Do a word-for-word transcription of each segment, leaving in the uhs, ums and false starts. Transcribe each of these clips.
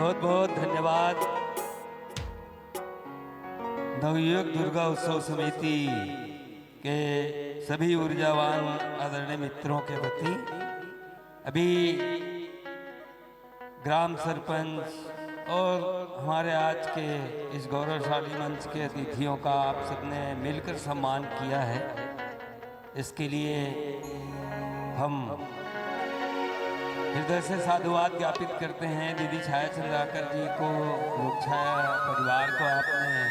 बहुत बहुत धन्यवाद नवयुवक दुर्गा उत्सव समिति के सभी ऊर्जावान आदरणीय मित्रों के प्रति। अभी ग्राम सरपंच और हमारे आज के इस गौरवशाली मंच के अतिथियों का आप सबने मिलकर सम्मान किया है। इसके लिए हम हृदय से साधुवाद ज्ञापित करते हैं दीदी छाया चंद्राकर जी को, लोक छाया परिवार को आपने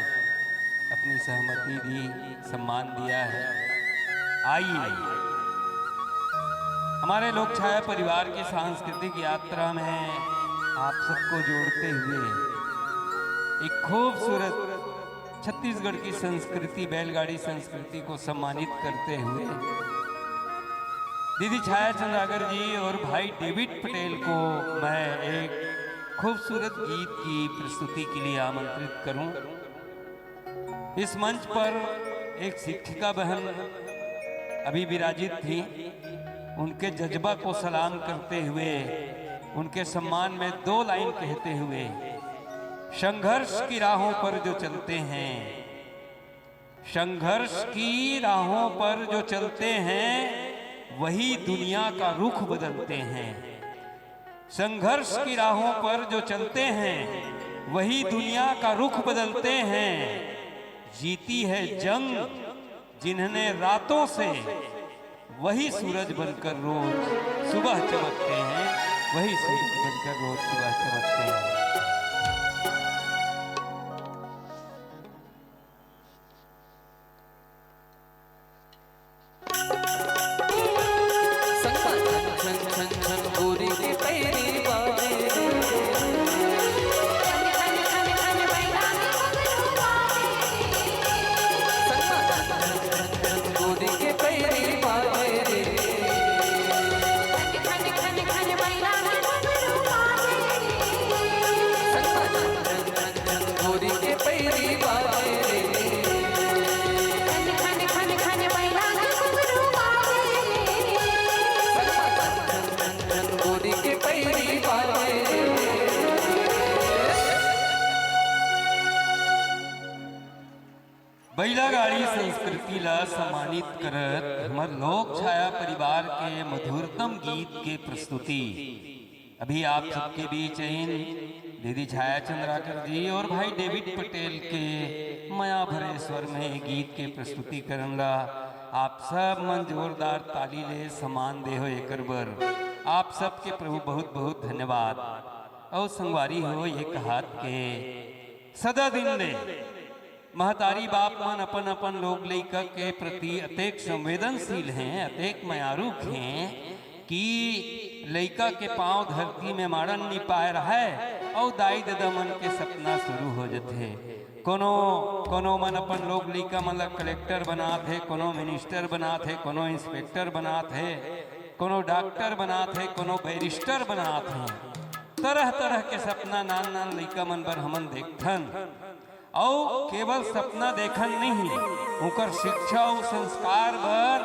अपनी सहमति दी, सम्मान दिया है। आइए, हमारे लोक छाया परिवार की सांस्कृतिक यात्रा में आप सबको जोड़ते हुए एक खूबसूरत छत्तीसगढ़ की संस्कृति, बैलगाड़ी संस्कृति को सम्मानित करते हुए दीदी छाया चंद्राकर जी और भाई डेविड पटेल को मैं एक खूबसूरत गीत की प्रस्तुति के लिए आमंत्रित करूं। इस मंच पर एक शिक्षिका बहन अभी विराजित थी, उनके जज्बा को सलाम करते हुए, उनके सम्मान में दो लाइन कहते हुए, संघर्ष की राहों पर जो चलते हैं, संघर्ष की राहों पर जो चलते हैं, वही दुनिया का रुख बदलते हैं। संघर्ष की राहों पर जो चलते हैं, वही दुनिया का रुख बदलते हैं। जीती है जंग जिन्होंने रातों से, वही सूरज बनकर रोज सुबह चमकते हैं, वही सूरज बनकर रोज सुबह चमकते हैं। बैलागाड़ी संस्कृति ला सम्मानित करत हमर लोक छाया परिवार के मधुरतम गीत के प्रस्तुति। अभी आप सबके बीच इन दीदी छाया चंद्राकर जी और भाई डेविड पटेल के मया भरे स्वर में गीत के प्रस्तुतिकरण ला आप सब मन जोरदार ताली ले सम्मान दे हो एकर बर आप सबके प्रभु बहुत बहुत धन्यवाद। अउ संगवारी हो, ये कहात के सदा दिन ले महतारी बाप मन अपन अपन लोग लइका के प्रति अतेक संवेदनशील हैं, अतेक मयारुक हैं कि लइका के पांव धरती में माड़न नी पाए रहय अउ दाई ददा मन के सपना शुरू हो जथे। कोनो कोनो मन अपन लोग लइका मन ला कलेक्टर बनात हे, कोनो मिनिस्टर बनात हे, कोनो इंस्पेक्टर बनात हे, कोनो डॉक्टर बनात हे, कोनो बैरिस्टर बनात हे। तरह तरह के सपना नान नान लइका मन बर हमन देखथन। अउ केवल सपना देखन नहीं, ओकर शिक्षा अउ संस्कार बर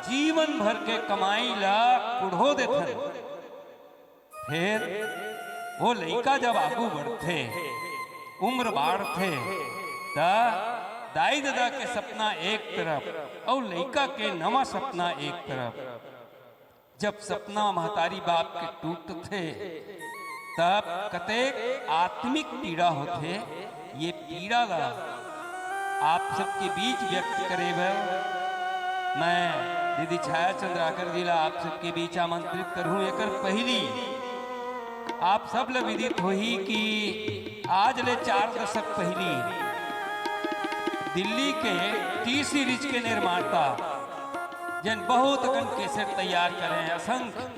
जीवन भर के कमाई ला कुढ़ो देथन। फेर वो लइका जब आगू बढ़थे, उम्र बाढ़थे, त दाई ददा के सपना एक तरफ अउ लइका के नवा सपना एक तरफ। जब सपना महतारी बाप के टूटथे, तब कतेक आत्मिक पीड़ा होथे। ये पीड़ा ला आप सबके बीच व्यक्त करे बर मैं दीदी छाया चंद्राकर जी ला आप सबके बीच आमंत्रित करहूं। एकर पहिली आप सब ला विदित होही कि आज ले चार दशक पहिली दिल्ली के टी सीरीज के निर्माता, जेन बहुत अकन कैसेट तैयार करे हैं, असंख्य,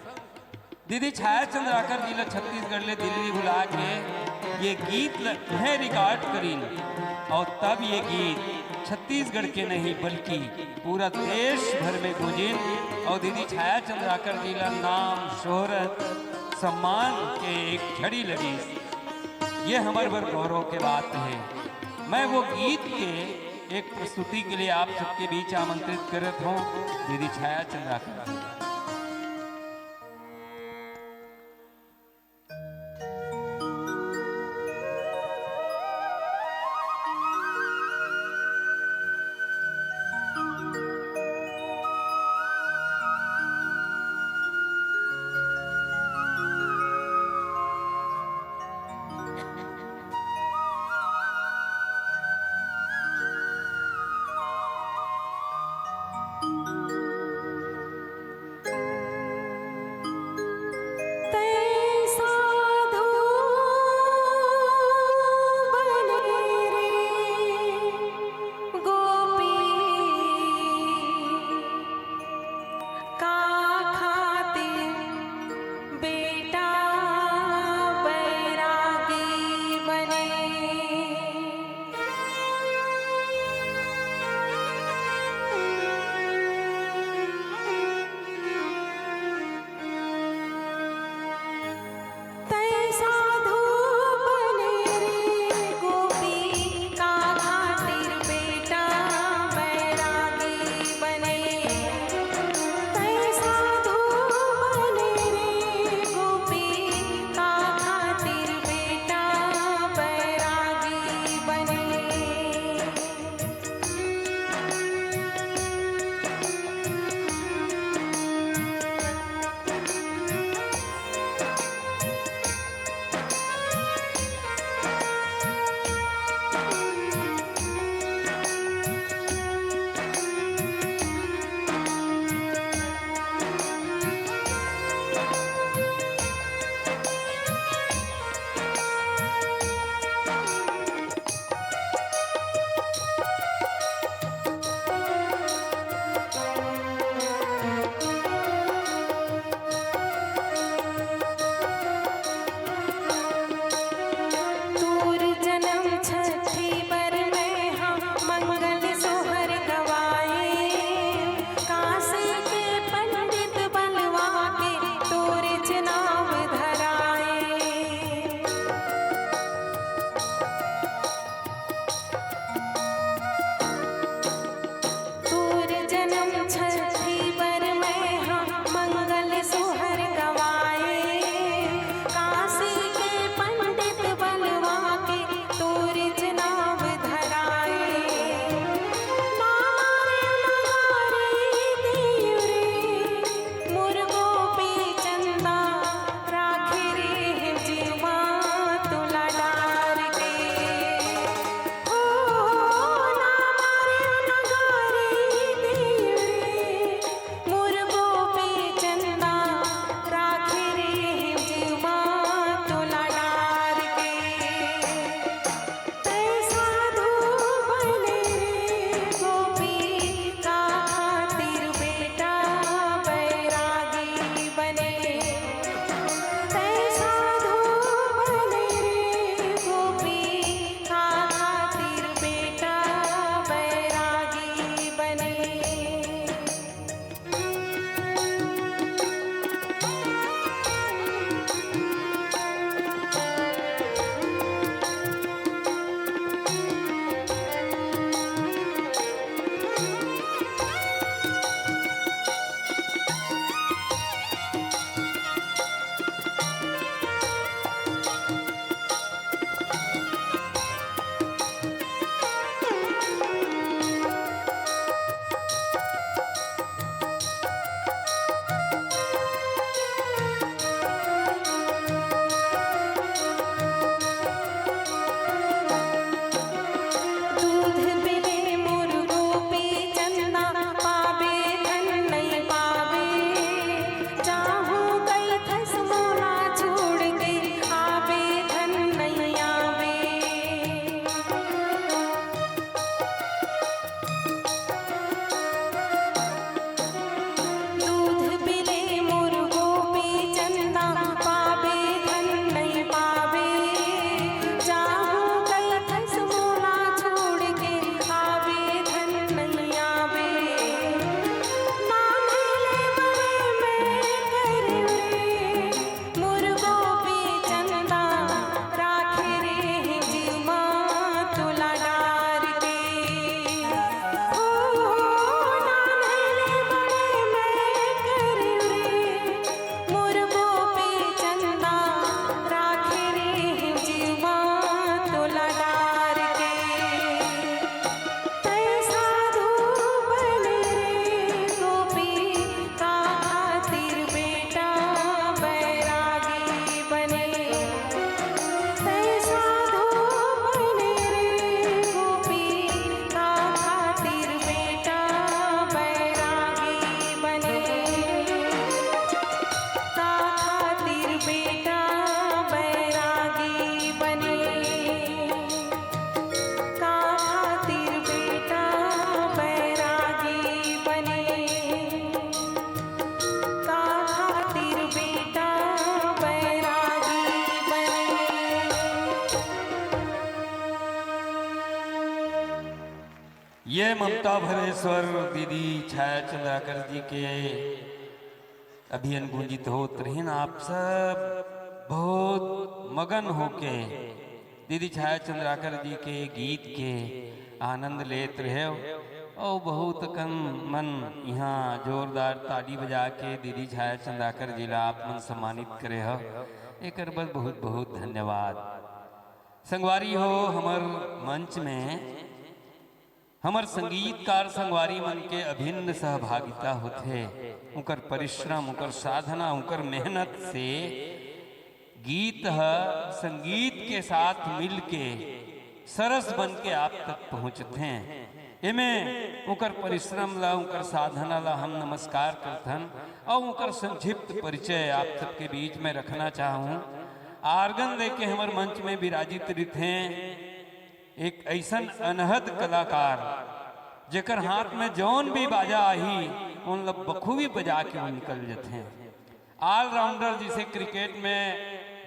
दीदी छाया चंद्राकर जी ला छत्तीसगढ़ ले दिल्ली बुला के ये गीत ल-, उहें रिकॉर्ड करिन अउ तब ये गीत छत्तीसगढ़ के नहीं बल्कि पूरा देश भर में गूंजिन अउ दीदी छाया चंद्राकर जी ला नाम, शोहरत, सम्मान के एक झड़ी लगिस। ये हमर बर गौरव के बात हे। मैं वो गीत के एक प्रस्तुति के लिए आप सबके बीच आमंत्रित करत हूँ, दीदी छाया चंद्राकर जी। ममता भरे स्वर दीदी छाया चंद्राकर जी के अभियन गुंजित होत रहिन। आप सब बहुत मगन होके दीदी छाया चंद्राकर जी के गीत के आनंद लेत रहेव। और बहुत कन मन यहाँ जोरदार ताली बजा के दीदी छाया चंद्राकर जी ला आप मन सम्मानित करे हो, एकर बर बहुत बहुत धन्यवाद। संगवारी हो, हमर मंच में हमर संगीतकार संगवारी मन के अभिन्न सहभागिता होथे। उंकर परिश्रम, उंकर साधना, उंकर मेहनत से गीत ह संगीत के साथ मिलके सरस बन के आप तक पहुंचथे। एमे उंकर परिश्रम ला, उंकर साधना ला हम नमस्कार करथन और उंकर संक्षिप्त परिचय आप सबके बीच में रखना चाहूं। आर्गन लेके हमर मंच में विराजित रिथे एक ऐसन अनहद कलाकार, जेकर हाथ में जौन भी बाजा आही, उन ला बखूबी बजा के वो निकल जथे। ऑलराउंडर, जिसे क्रिकेट में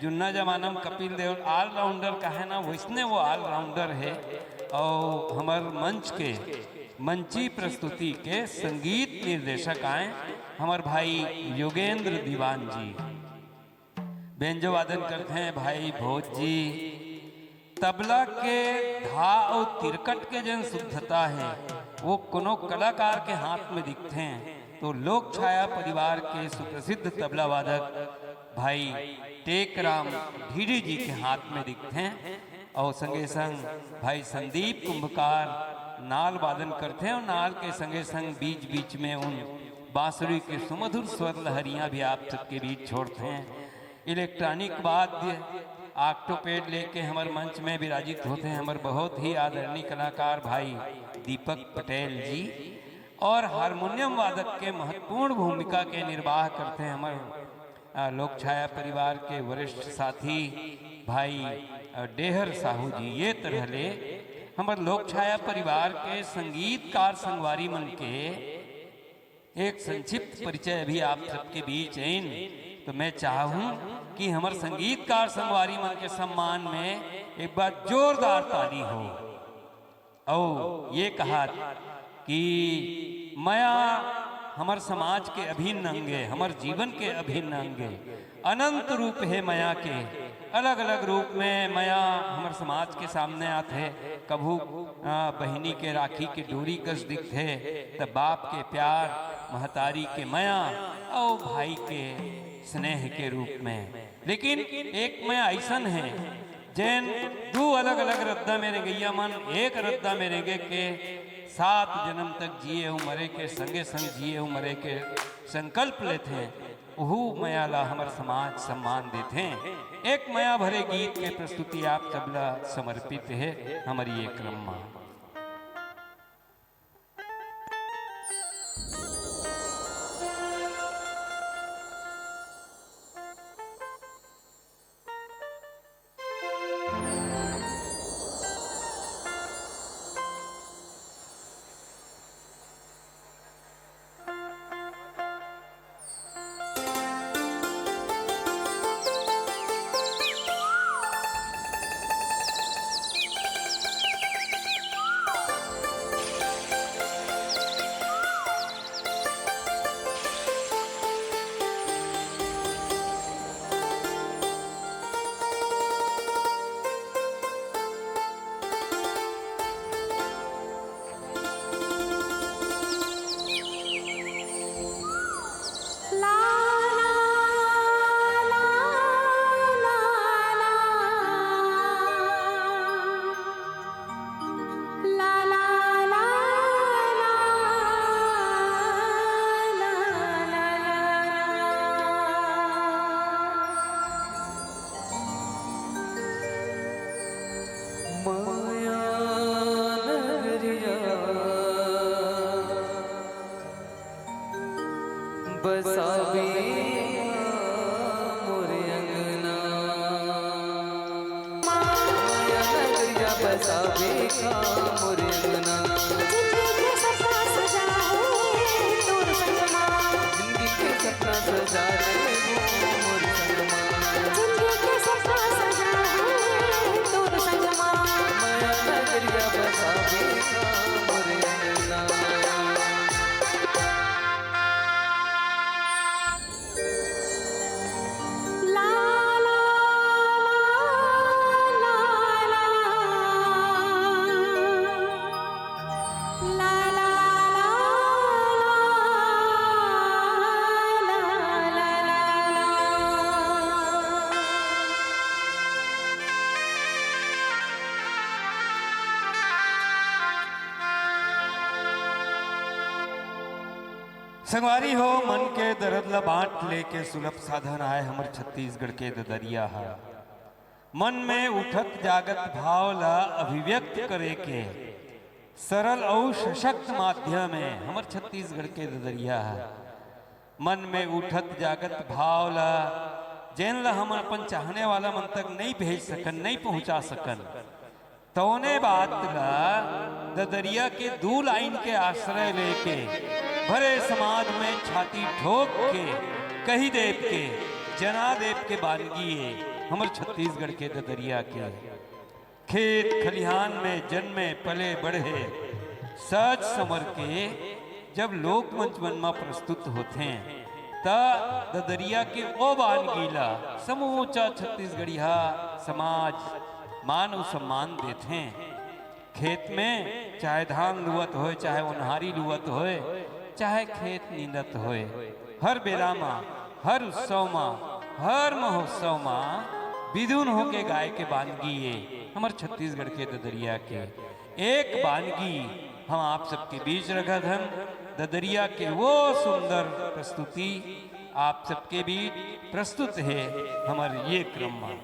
जुन्ना जमाना में कपिल देव ऑलराउंडर कहे ना, वैसने वो ऑलराउंडर है। और हमर मंच के मंची प्रस्तुति के संगीत निर्देशक आए हमर भाई योगेंद्र दीवान जी। बेंजो वादन करथे भाई भोज जी। तबला के धा अउ तिरकट के जन शुद्धता है, वो कोनो कलाकार के हाथ में दिखथे, तो लोक छाया परिवार के सुप्रसिद्ध तबला वादक भाई टेकराम ढीडी जी के हाथ में दिखथे। और संगे संग भाई संदीप कुंभकार नाल वादन करथे और नाल के संगे संग बीच बीच में उन बांसुरी के सुमधुर स्वर लहरियां भी आप सबके बीच छोड़थे। इलेक्ट्रॉनिक वाद्य ऑक्टोपेड लेके हमर मंच में विराजित होथे हमर बहुत ही आदरणीय कलाकार भाई दीपक पटेल जी, और हारमोनियम वादक के महत्वपूर्ण भूमिका के निर्वाह करथे हमर, अ, लोक छाया परिवार के वरिष्ठ साथी भाई, अ, डेहर साहू जी। ये तरह ले हमर लोक छाया परिवार के संगीतकार संगवारी मन के एक संक्षिप्त परिचय अभी आप सबके बीच आइन, तो मैं चाहूं कि हमर संगीतकार संगवारी मन के सम्मान में एक बार जोरदार ताली हो। और ये कहा कि मया हमर समाज के अभिन्न अंग हे, हमर जीवन के अभिन्न अंग हे, अनंत रूप हे मया के। अलग-अलग रूप में मया हमर समाज के सामने आथे। कभू, अ, बहिनी के राखी के डोरी कस दिखथे, त बाप के प्यार, महतारी के मया अउ भाई के स्नेह के रूप में। लेकिन एक मया अइसन हे, जेन दू अलग-अलग रद्दा में रेंगइया मन एक रद्दा में रेंगे के सात जन्म तक जिए अउ मरे के, संगे संग जिए अउ मरे के संकल्प लेथे। उहू मया ला हमर समाज सम्मान देथे। एक मया भरे गीत के प्रस्तुति आप सबला समर्पित हे हमर ये क्रम मा। मया नगरिया बसाबे मोर अंगना। मया नगरिया बसाबे का मोर अंगना। जिंदगी के सपना सजा हो तोर संगमा। जिंदगी के सपना सजा ले मोर संगमा। जिंदगी के सपना सजा हो तोर संगमा। मया नगरिया बसाबे का मोर अंगना। संगवारी हो, मन के दरद ल बांट लेके सुलभ साधन आय हमर छत्तीसगढ़ के ददरिया ह। मन में उठत जागत भाव ल अभिव्यक्त करे के सरल अउ सशक्त माध्यम हे हमर छत्तीसगढ़ के ददरिया ह। मन में उठत जागत भाव ल, जेन ल हमन अपन चाहने वाला मन तक नइ भेज सकन, नइ पहुंचा सकन, तौने बात ल ददरिया के दू लाइन के आश्रय लेके भरे समाज में छाती ठोक के कही देब के, जना देब के बानगी ए हमर छत्तीसगढ़ के ददरिया के। खेत खलिहान में जन्मे पले बढ़े, सज संवर के जब लोकमंच मन म प्रस्तुत होथे, त ददरिया के ओ बानगी ल समूचा छत्तीसगढ़िया समाज मान अउ सम्मान देथे। खेत में चाहे धान लुवत होय, चाहे ओन्हारी लुवत होय, चाहे खेत नींदत होय, हर बेरा म, हर उत्सव म, हर महोत्सव म बिधुन होके गाय के बानगी ए हमर छत्तीसगढ़ के ददरिया के। एक बानगी हम आप सबके बीच रखत हन। ददरिया के वो सुंदर प्रस्तुति आप सबके बीच प्रस्तुत हे हमर ये क्रम म।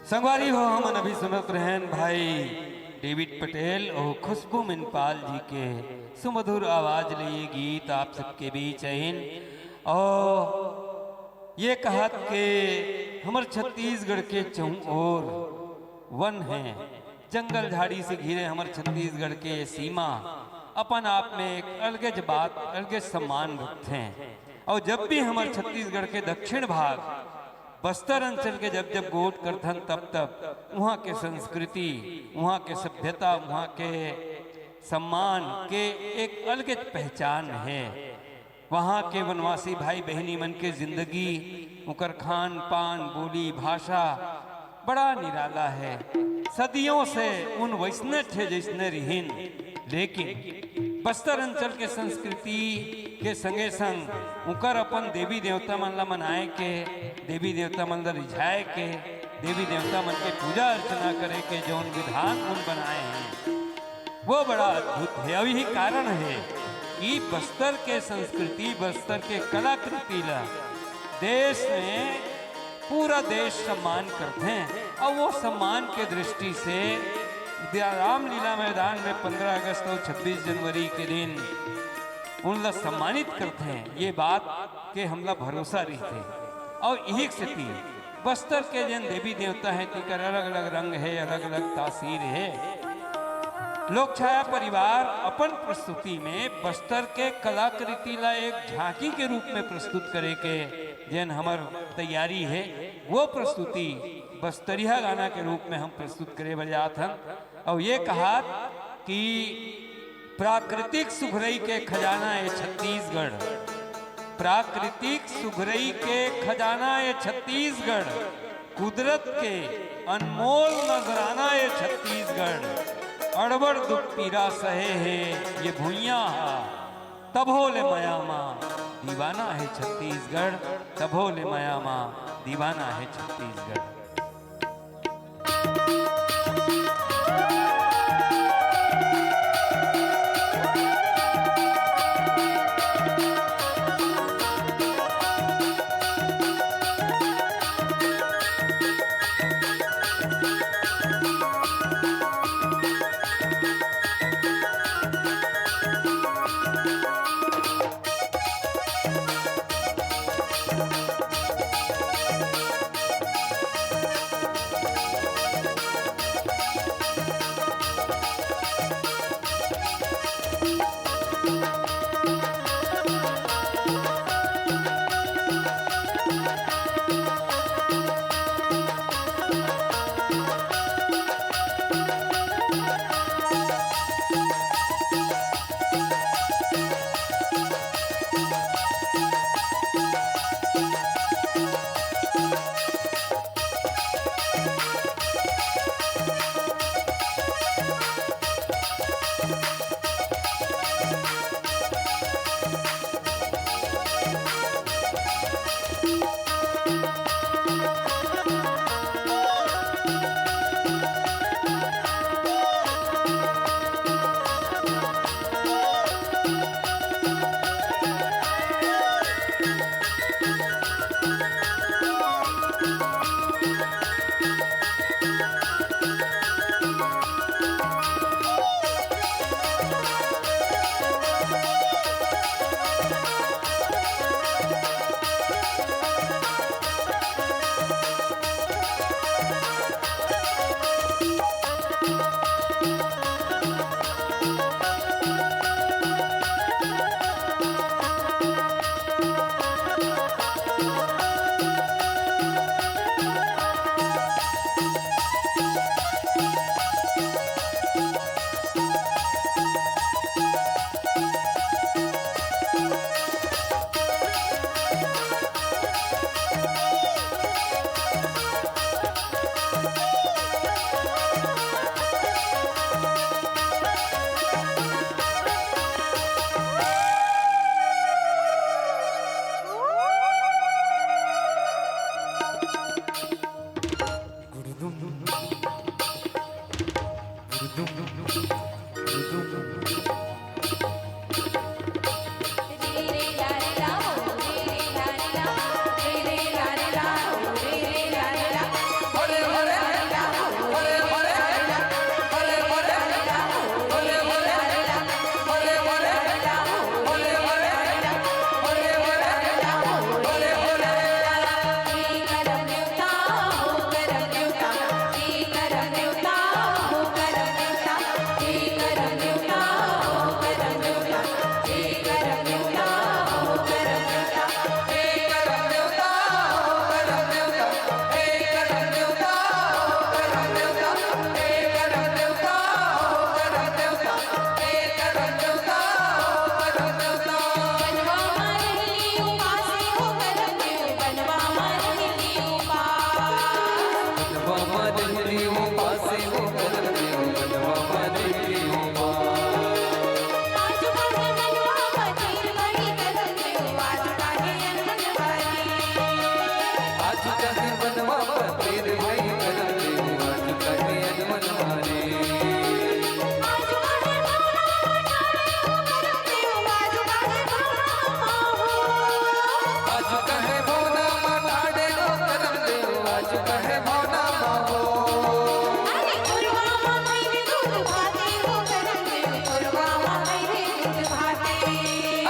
संगवारी हो, हमन अभी सुनत रहेन भाई डेविड पटेल अउ खुशबू मिनपाल जी के सुमधुर आवाज ले ये गीत आप सबके बीच अहिन। अउ ये कहत के हमर छत्तीसगढ़ के चहुं ओर वन हे, जंगल झाड़ी से घिरे हमर छत्तीसगढ़ के सीमा अपन आप में एक अलगेच बात, अलगेच सम्मान रखथे। अउ जब भी हमर छत्तीसगढ़ के दक्षिण भाग बस्तर अंचल के जब जब गोठ करथन तब तब उहाँ के संस्कृति, उहाँ के सभ्यता, उहाँ के सम्मान के एक अलगेच पहचान हे। वहाँ के वनवासी भाई बहिनी मन के जिंदगी, उकर खान पान, बोली भाषा बड़ा निराला हे। सदियों से उन वइसने थे जइसने रिहिन, लेकिन बस्तर अंचल के संस्कृति के संगे संग उकर अपन देवी देवता मन ला मनाए के, देवी देवता मन ला रिझाए के, देवी देवता मन के पूजा अर्चना करे के जौन विधान उन बनाए हे, वो बड़ा अद्भुत हे। अउ यही कारण हे कि बस्तर के संस्कृति, बस्तर के कलाकृति ला देश में पूरा देश सम्मान करथे। अउ वो सम्मान के दृष्टि से रामलीला मैदान में पंद्रह अगस्त अउ छब्बीस जनवरी के दिन उन ला सम्मानित करथे, ये बात के हमला भरोसा रहिथे। अउ इही सेती बस्तर के जेन देवी देवता हे, तेकर अलग-अलग रंग हे, अलग-अलग तासीर हे। लोक छाया परिवार अपन प्रस्तुति में बस्तर के कलाकृति ला एक झांकी के रूप में प्रस्तुत करे के जेन हमर तैयारी हे, वो प्रस्तुति बस्तरिया गाना के रूप में हम प्रस्तुत करे बर जात हन। अउ ये कहत कि प्राकृतिक सुघरई के खजाना ए छत्तीसगढ़, प्राकृतिक सुघरई के खजाना ए छत्तीसगढ़, कुदरत के अनमोल नजराना ए छत्तीसगढ़। अड़बड़ दुख पीरा सहे हे ये भुइयां हा, तभो ले मया मा दीवाना हे छत्तीसगढ़, तभो ले मया मा दीवाना हे छत्तीसगढ़। से हो करम देव, बनवा मा देवी हो माँ। आज काहे बनवा मा देर भई करम देव, आज काहे अनमन भारी। आज काहे बनवा मा देर भई करम देव, आज काहे अनमन भारी। आज काहे बनवा मा देर भई करम देव, आज काहे बनवा मा हो। आज काहे भवना मा ठाड़े हो करम देव, आज काहे भवना मा हो। अरे, पुरवा मा खैरे दूध भाते हो करम देव, पुरवा मा खैरे दूध भाते।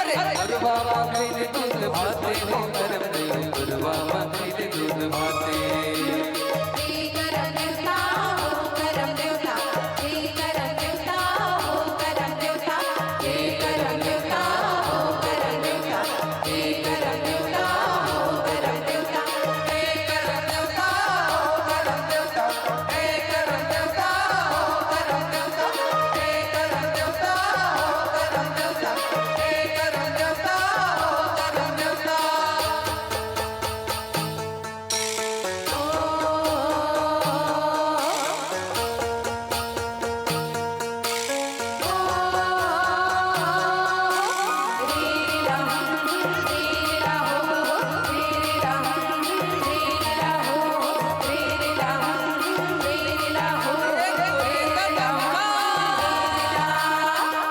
अरे, पुरवा मा खैरे दूध भाते हो करम देव, पुरवा मा खैरे दूध भाते। हे करम देवता हो, करम देवता, हे करम देवता हो, करम देवता, हे करम देवता हो, करम देवता।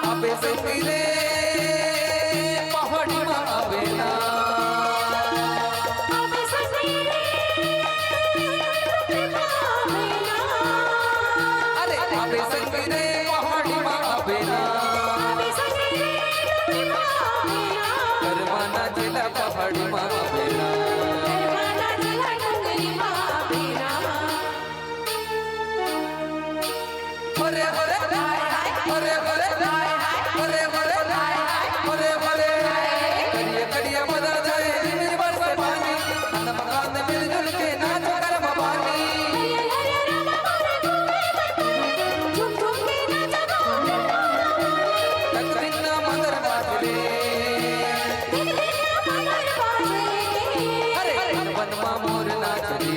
अबे संगी रे, पहाड़ी मा आवेला। अबे संगी रे, पहाड़ी मा आवेला। अरे, अबे संगी रे, पहाड़ी मा आवेला। अबे संगी रे, पहाड़ी मा आवेला। करमाना जिला पहाड़ी मा आवेला। करमाना जिला डोंगरी मा आवेला। हरे हरे, हरे हरे, हरे हरे, हरे हरे। करिया करिया बदल जाए, दिन भर से पानी, खाना पकाने मिलजुल के नाच करम बानी। तक दिन ना मगर बाजरे। अरे, अरे, बनवा मोर नाच रे,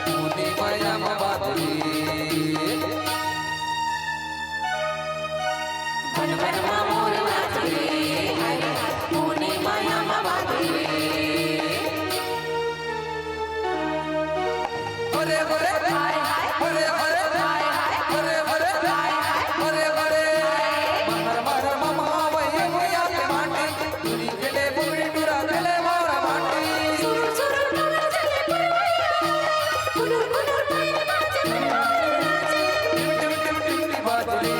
मुनि माया मा बाजरे। बन बन मा मोर नाच रे, हरे, मुनि माया मा बाजरे। हरे हरे, हाय हाय, हरे हरे, हाय हाय, हरे हरे, हाय हाय, हरे हरे। महर महर मा मावय मुया के माटी, टुरी खेले बुगड़ी टुरा खेले मारा माटी। सुरुर सुरुर कमर चले पुरवैया, कुनुर कुनुर कोयल बाजे मनवारी नाचे। टिम टिम टिम टिम टिम बाजे रे।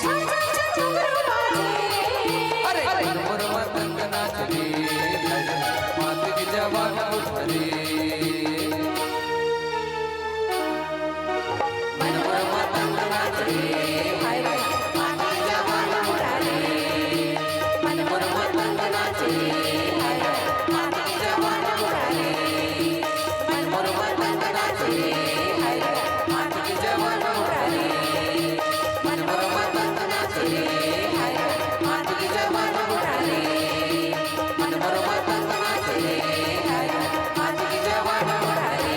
छम छम छम घुंघरू बाजे। अरे, अरे, मोर मतंग नाच रे, मात के जवान उठ रे। मन मोर मतंग नाच रे, हाय रे, मात के जवान उठ रे। मन मोर मतंग नाच रे, हाय रे, मात के जवान उठ रे। मन मोर मतंग नाच रे, हाय रे, मात के जवान उठ रे। मन मोर मतंग नाच रे, हाय रे, मात के जवान उठ रे। मन मोर मतंग नाच रे, हाय रे, मात के जवान उठ रे।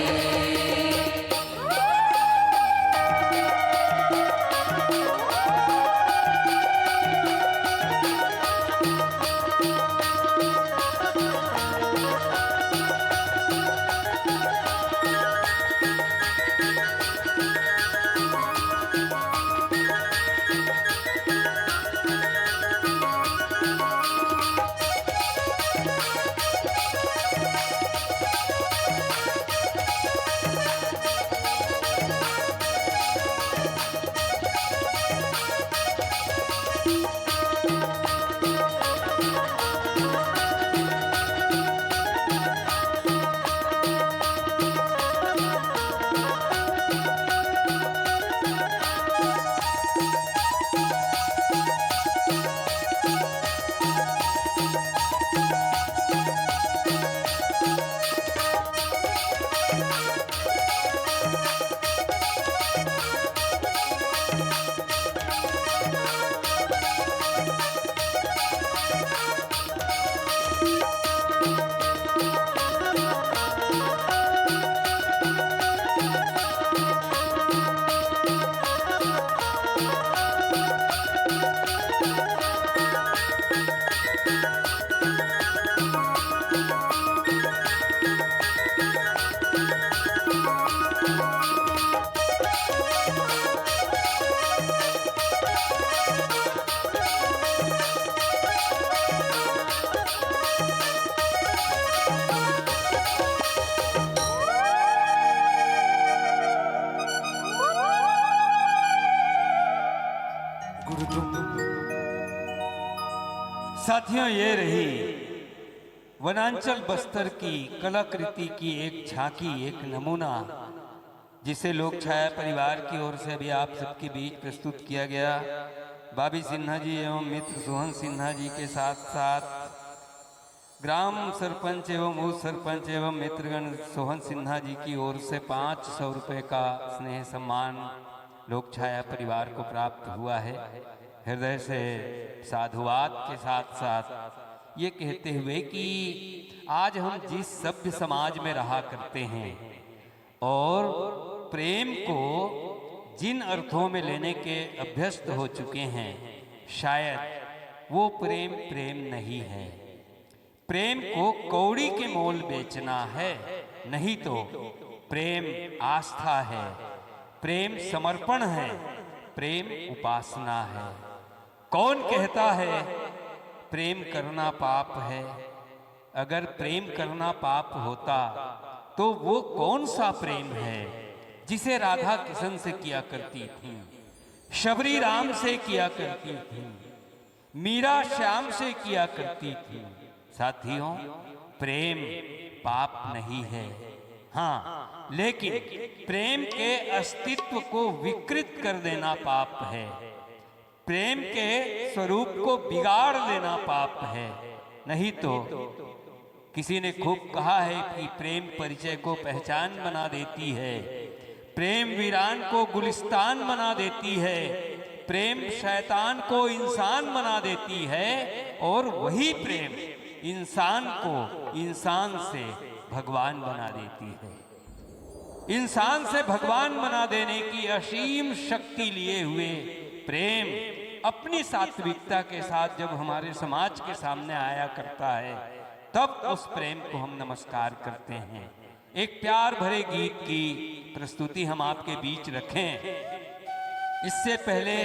साथियों, ये रही वनांचल बस्तर की कलाकृति की एक झांकी, एक नमूना, जिसे लोक छाया परिवार की ओर से भी आप सबके बीच प्रस्तुत किया गया। बाबी सिन्हा जी एवं मित्र सोहन सिन्हा जी के साथ साथ ग्राम सरपंच एवं उप सरपंच एवं मित्रगण सोहन सिन्हा जी की ओर से पाँच सौ रुपये का स्नेह सम्मान लोक छाया परिवार को प्राप्त हुआ है। हृदय से साधुवाद के साथ साथ ये कहते हुए कि आज हम जिस सभ्य समाज में रहा करते हैं और प्रेम को जिन अर्थों में लेने के अभ्यस्त हो चुके हैं, शायद वो प्रेम प्रेम नहीं है। प्रेम को कौड़ी के मोल बेचना है, नहीं तो प्रेम आस्था है, प्रेम समर्पण है, प्रेम उपासना है। कौन कहता है प्रेम करना पाप है? अगर प्रेम करना पाप होता तो वो कौन सा प्रेम है जिसे राधा किशन से किया करती थी, शबरी राम से किया करती थी, मीरा श्याम से किया करती थी? साथियों, प्रेम पाप नहीं है। हाँ, लेकिन प्रेम के अस्तित्व को विकृत कर देना पाप है। प्रेम के स्वरूप को बिगाड़ देना पाप है। नहीं तो किसी ने खूब कहा है कि प्रेम परिचय को पहचान बना देती है, प्रेम वीरान को गुलिस्तान बना देती है, प्रेम शैतान को इंसान बना देती है और वही प्रेम इंसान को इंसान से भगवान बना देती है। इंसान से भगवान बना देने की असीम शक्ति लिए हुए प्रेम अपनी सात्विकता के साथ जब हमारे समाज के सामने आया करता है, तब उस प्रेम को हम नमस्कार करते हैं। एक प्यार भरे गीत की प्रस्तुति हम आपके बीच रखें। इससे पहले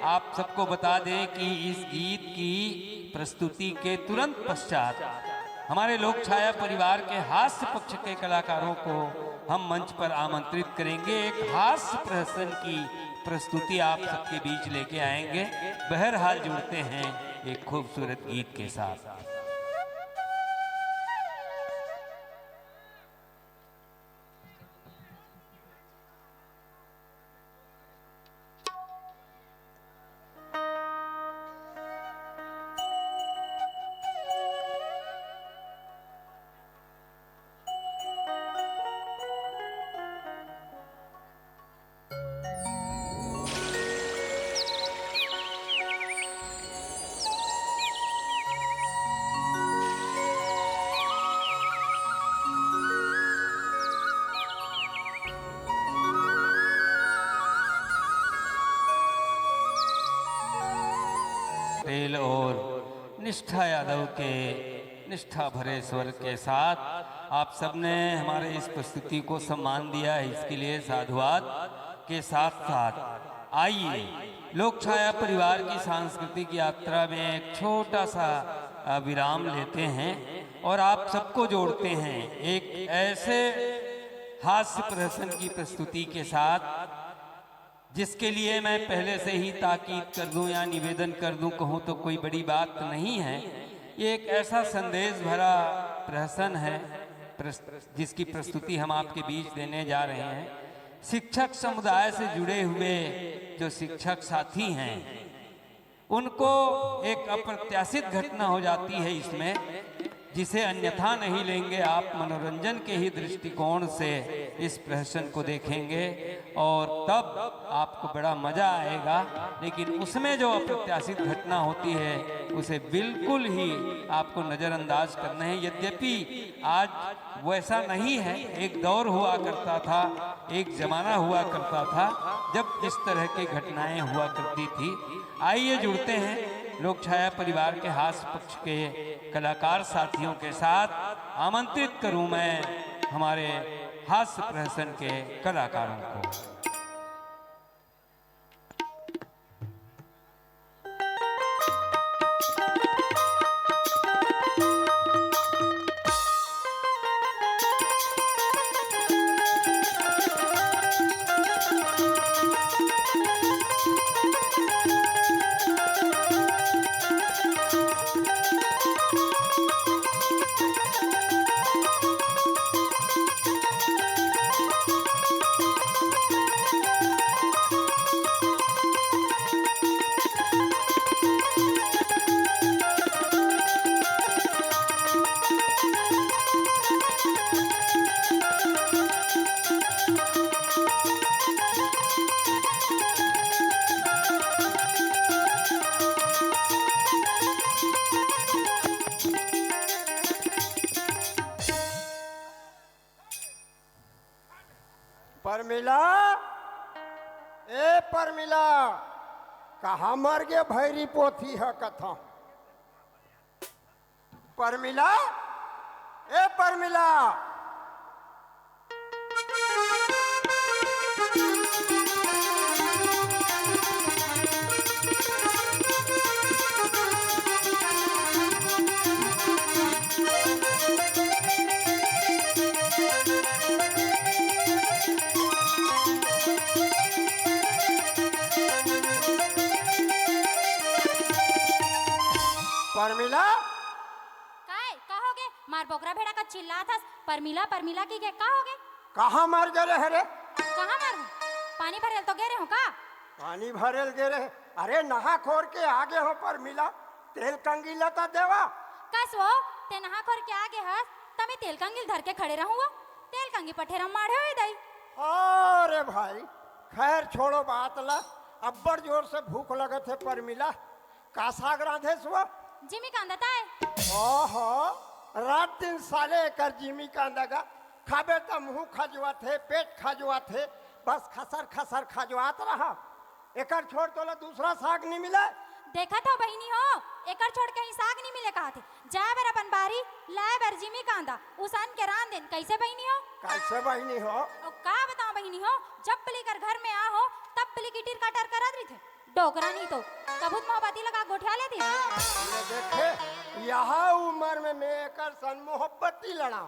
आप सबको बता दें कि इस गीत की प्रस्तुति के तुरंत पश्चात हमारे लोक छाया परिवार के हास्य पक्ष के कलाकारों को हम मंच पर आमंत्रित करेंगे। एक हास्य प्रहसन की प्रस्तुति आप सबके बीच लेके आएंगे। बहरहाल, जुड़ते हैं एक खूबसूरत गीत के साथ। पटेल और निष्ठा यादव के निष्ठा भरे स्वर के साथ आप सबने हमारे इस प्रस्तुति को सम्मान दिया है, इसके लिए साधुवाद के साथ साथ आइए, लोक छाया परिवार की सांस्कृतिक यात्रा में एक छोटा सा, अ, विराम लेते हैं और आप सबको जोड़ते हैं एक ऐसे हास्य प्रहसन की प्रस्तुति के साथ, जिसके लिए मैं पहले से ही ताकीद कर दूं या निवेदन कर दूं, कहूं तो कोई बड़ी बात नहीं है। ये एक ऐसा संदेश भरा प्रहसन है, प्रस-, जिसकी प्रस्तुति हम आपके बीच देने जा रहे हैं। शिक्षक समुदाय से जुड़े हुए जो शिक्षक साथी हैं, उनको एक अप्रत्याशित घटना हो जाती है इसमें, जिसे अन्यथा नहीं लेंगे। आप मनोरंजन के ही दृष्टिकोण से इस प्रहसन को देखेंगे और तब आपको बड़ा मजा आएगा। लेकिन उसमें जो अप्रत्याशित घटना होती है, उसे बिल्कुल ही आपको नज़रअंदाज करना है। यद्यपि आज वैसा नहीं है, एक दौर हुआ करता था, एक जमाना हुआ करता था, जब इस तरह की घटनाएं हुआ करती थी। आइए, जुड़ते हैं लोक छाया परिवार के हास्य पक्ष के कलाकार साथियों के साथ। आमंत्रित करूं मैं हमारे हास्य प्रहसन के कलाकारों को। परमिला, ए परमिला, कहाँ मर गे भैरी पोथी ह कथा? परमिला, ए परमिला। परमिला। काय? का होगे? मार बोकरा भेड़ा का चिल्लात हस, परमिला, परमिला कहिके, का होगे? कहाँ मर गे रहे रे? कहाँ मर? पानी भरेल तो गे रहे हो का? पानी भरेल गे रहे? अरे, नहा खोर के आगे हो परमिला, तेल कंगी ल त देवा। कस वो, ते नहा खोर के आगे हस, त मैं तेल कंगी ल धर के खड़े रहूं वो? तेल कंगी पठेरा माढ़े होई दई। अरे भाई, खैर छोड़ो बात ला, अब्बड़ जोर से भूख लगत हे परमिला, का साग रांधेस वो? जिमी कांदा ताय। ओहो, रात दिन साले एकर जिमी कांदा गा। खाबे त मुंह खजवाथे, पेट खजवाथे, बस खसर खसर खजवात रहा। एकर छोड़ तोला दूसरा साग नी मिले? देखत हो बहिनी हो, एकर छोड़ कहीं साग नी मिले कहत हे। जाए बर अपन बारी, लाए बर जिमी कांदा, उसान के रांध देन। कैसे बहिनी हो? कैसे बहिनी हो? अउ का बताओ बहिनी हो, जब ले एकर घर में आ हो, तब ले किटिर काटर करत रहिथे। डोकरा नहीं तो कबूत मोहब्बती लगा गोठिया लेती। ये देखे, यह उम्र में मैं एकर सन मोहब्बती लड़ा।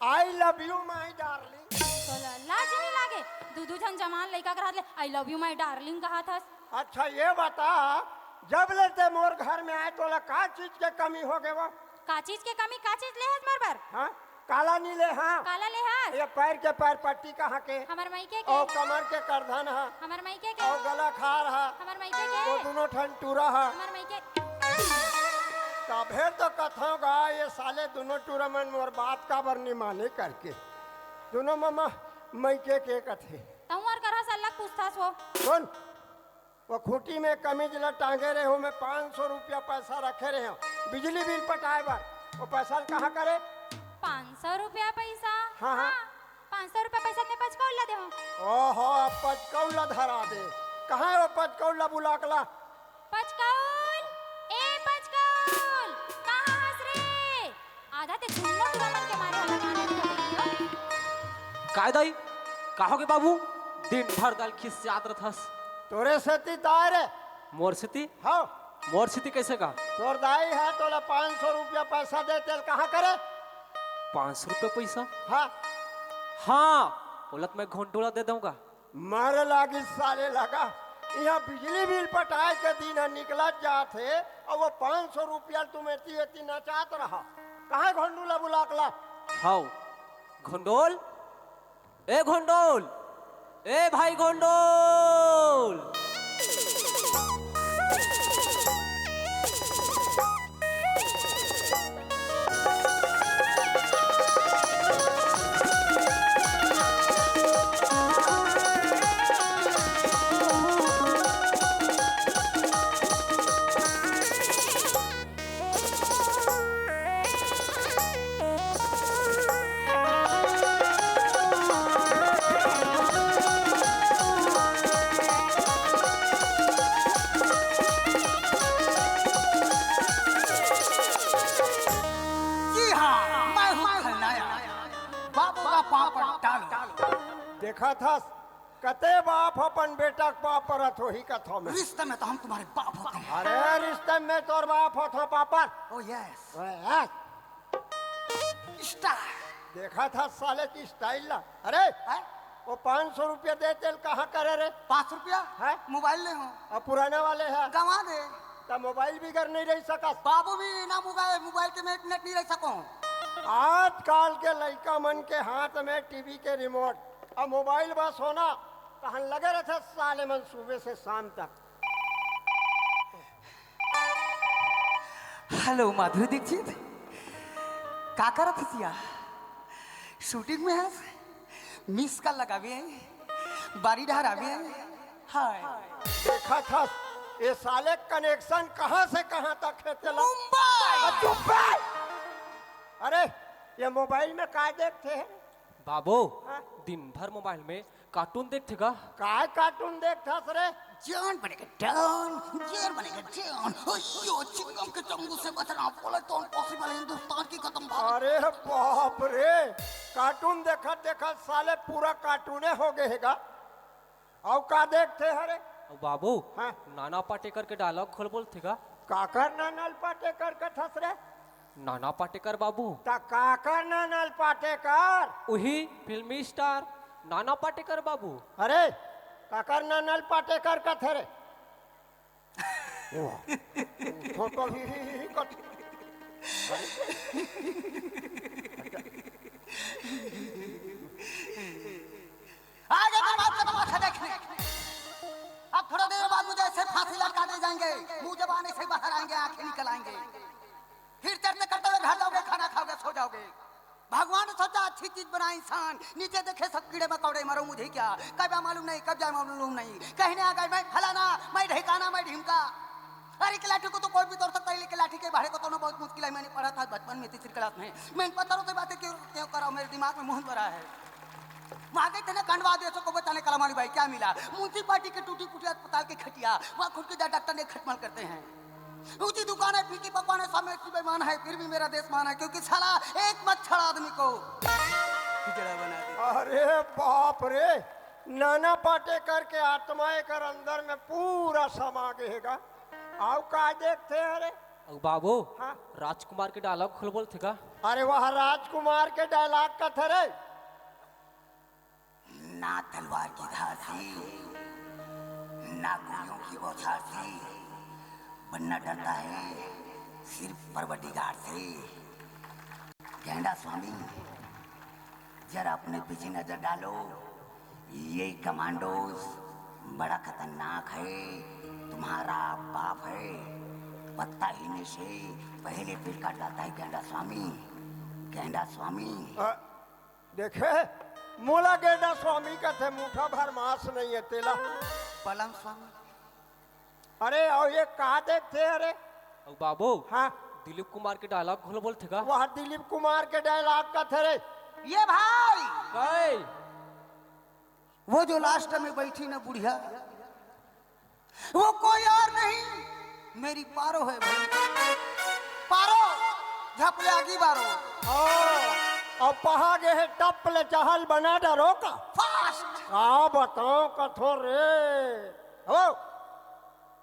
I love you my darling। तो ला-, लाज नहीं लागे? दू दू झन जवान लइका के रहत ले I love you my darling कहत हस। अच्छा ये बता, जब ले ते मोर घर में आए तोला का चीज के कमी हो गे वो? का चीज के कमी? का चीज ले हस मोर बर? हाँ? काला नी ले, हाँ। काला ले हस? ये पैर के पैर पट्टी कहाँ के? हमर माई के के। ओ कमर के करधन हा। हमर माई के के। ओ गला खार हा। हमर माई के के। ओ दुनो ठन टूरा हा। हमर माई के। तभे तो कथों गा, ये साले दुनो टूरा मन मोर बात काबर नी माने करके। दुनो ममा माई के के कथे। तहूँ अर करहस अलग पूछथस वो। सुन, वो खूंटी में कमीज ला टांगे रहे हो, मैं पाँच सौ रुपया पैसा रखे रहे हो बिजली बिल पटाए बर, वो पैसा ल कहाँ करे? पाँच सौ रुपया पैसा? हाँ, हाँ। हाँ, पाँच सौ रुपया पैसा में पचकौल ला दे हो। ओहो, अब पचकौल ला धरा दे। कहाँ है वो पचकौल ला बुला के ला? पचकौल, ए पचकौल, कहाँ हस रे? आधा ते झुन्नो टूरा मन के मारे हल्ला गाना निकल गई हो। काय दाई, का होगे बाबू? दिन भर दाल खिसियात रथस। तोरे सेती ताय रे। मोर सेती? हाँ। मोर सेती कैसे का? तोर दाई हा तोला पाँच सौ रुपया पैसा दे, तेल कहाँ करे? पाँच सौ रुपया पैसा? हाँ। हाँ, ओला त मैं घोंटू ला दे दूंगा। मर लागी साले लगा। यहाँ बिजली बिल पटाए के दिन ह निकलत जात हे, अउ वो पाँच सौ रुपया तुम एती एती नचात रहा। कहाँ घोंडू ला बुला के ला? हाउ, घोंडोल, ए घोंडोल, ए भाई घोंडोल। देखत हस, कते बाप अपन बेटा के पाप परत होही कथो में। रिश्ते में तो हम तुम्हारे बाप होते हैं। अरे, रिश्ते में तोर बाप होत हो पापर। Oh yes। ओए, यस। स्टाइल। देखत हस साले की स्टाइल ला। अरे, हैं? वो पाँच सौ रुपया दे तेल कहाँ करे रे? पाँच रुपया? हैं? मोबाइल ले हो। अब पुराना वाले है। गंवा दे। त मोबाइल बिगर नहीं रह सकस। बाबू भी ना मोबाइल, मोबाइल के मैं एक मिनट नहीं रह सकूं। आजकल के लइका मन के हाथ में टीवी के रिमोट, अब मोबाइल बस होना, तहन लगे रहते साले मन सुबह से शाम तक। हेलो माधुरी दीक्षित, का करत हसिया? शूटिंग में हस? मिस कॉल लगावे, बारी डहरावे। हाय। देखत हस, ये साले कनेक्शन कहाँ से कहाँ तक है तेला? मुंबई। आ, चुप बे। अरे, ये मोबाइल में का देखते हैं? बाबू, हाँ? दिन भर मोबाइल में कार्टून देखथे का? काय कार्टून देखथस रे? जॉन बनेगा डॉन, जॉन बनेगा जॉन। अयो, चिंगम के चंगू से बचना, बोले तो इम्पॉसिबल, हिंदुस्तान की खत्म बात। अरे बाप रे, कार्टून देखत देखत साले पूरा कार्टूने हो गए हेगा। अउ का देखथे हरे? अउ बाबू, हाँ। नाना पाटेकर के डायलॉग खोल बोलथे का? काकर नानल पाटेकर कथस रे? नाना पाटेकर बाबू। त काकर नानल पाटेकर? उही फिल्मी स्टार नाना पाटेकर बाबू। अरे, काकर नानल पाटेकर कथे रे? ओ, फोटो ही, ही, ही कथे। आगे तो बात का तमाशा देखने। अब थोड़ा देर बाद मुझे ऐसे फांसी लटका दे जाएंगे, मुंह जबान से बाहर आएंगे, आंखें निकल आएंगे। फिर चढ़ते करते हुए घर जाओगे, खाना खाओगे, सो जाओगे। भगवान ने सोचा अच्छी चीज बनाए इंसान, नीचे देखे सब कीड़े मकोड़े, मरो मुझे क्या, कब आया मालूम नहीं, कब जाए मालूम नहीं, कहने आ गए मैं फलाना, मैं ढेकाना, मैं ढिमका। अरे, एक लाठी को तो कोई भी तोड़ सकता है, लेकिन लाठी के भाड़े को तोड़ना बहुत मुश्किल है। मैंने पढ़ा था बचपन में तीसरी क्लास में। मैं इन पत्थरों से बातें क्यों क्यों कर रहा हूँ, मेरे दिमाग में मोहन भरा है। वहाँ गए थे ना, खंडवा दे सबको बताने, कलामाली भाई क्या मिला? म्युनिसिपालिटी के टूटी फूटी अस्पताल के खटिया, वहाँ खुद के जा डॉक्टर ने खटमल करते हैं। ऊंची दुकान है, फीकी पकवान है, सब में की बेईमान है, फिर भी मेरा देश मान है, क्योंकि साला एक मच्छर आदमी को खिचड़ा बना दे। अरे बाप रे, नाना पाटेकर के आत्मा एकर अंदर में पूरा समा गए हेगा। अउ का देखथे हरे? अउ बाबू, हाँ? राजकुमार के डायलॉग खोल बोलथे का? अरे वाह, राजकुमार के डायलॉग कथे रे। ना तलवार की धार से, ना गोलियों की बौछार से बनना डरता है, सिर्फ परवरदिगार से। गेंडा स्वामी, जरा अपने पीछे नजर डालो, ये कमांडोज बड़ा खतरनाक है, तुम्हारा बाप है। पत्ता हिलने से पहले पेड़ काट डालता है गेंडा स्वामी, गेंडा स्वामी। अ, देखे, मोला गेंडा स्वामी कथे, मुठा भर मांस नहीं है तेला। बलम स्वामी। अरे, अउ ये का देखथे हरे? अउ बाबू, हाँ? दिलीप कुमार के डायलॉग घलो बोलथे का? वह दिलीप कुमार के डायलॉग कथे रे। ये भाई, गए। वो जो लास्ट में बैठी ना बुढ़िया, वो कोई और नहीं, मेरी पारो है भाई। पारो, झपले आगी बारो। हाँ, अब पहा गए है टप ले चहल बना डरो का। फास्ट। का बताओ कथो रे। हो,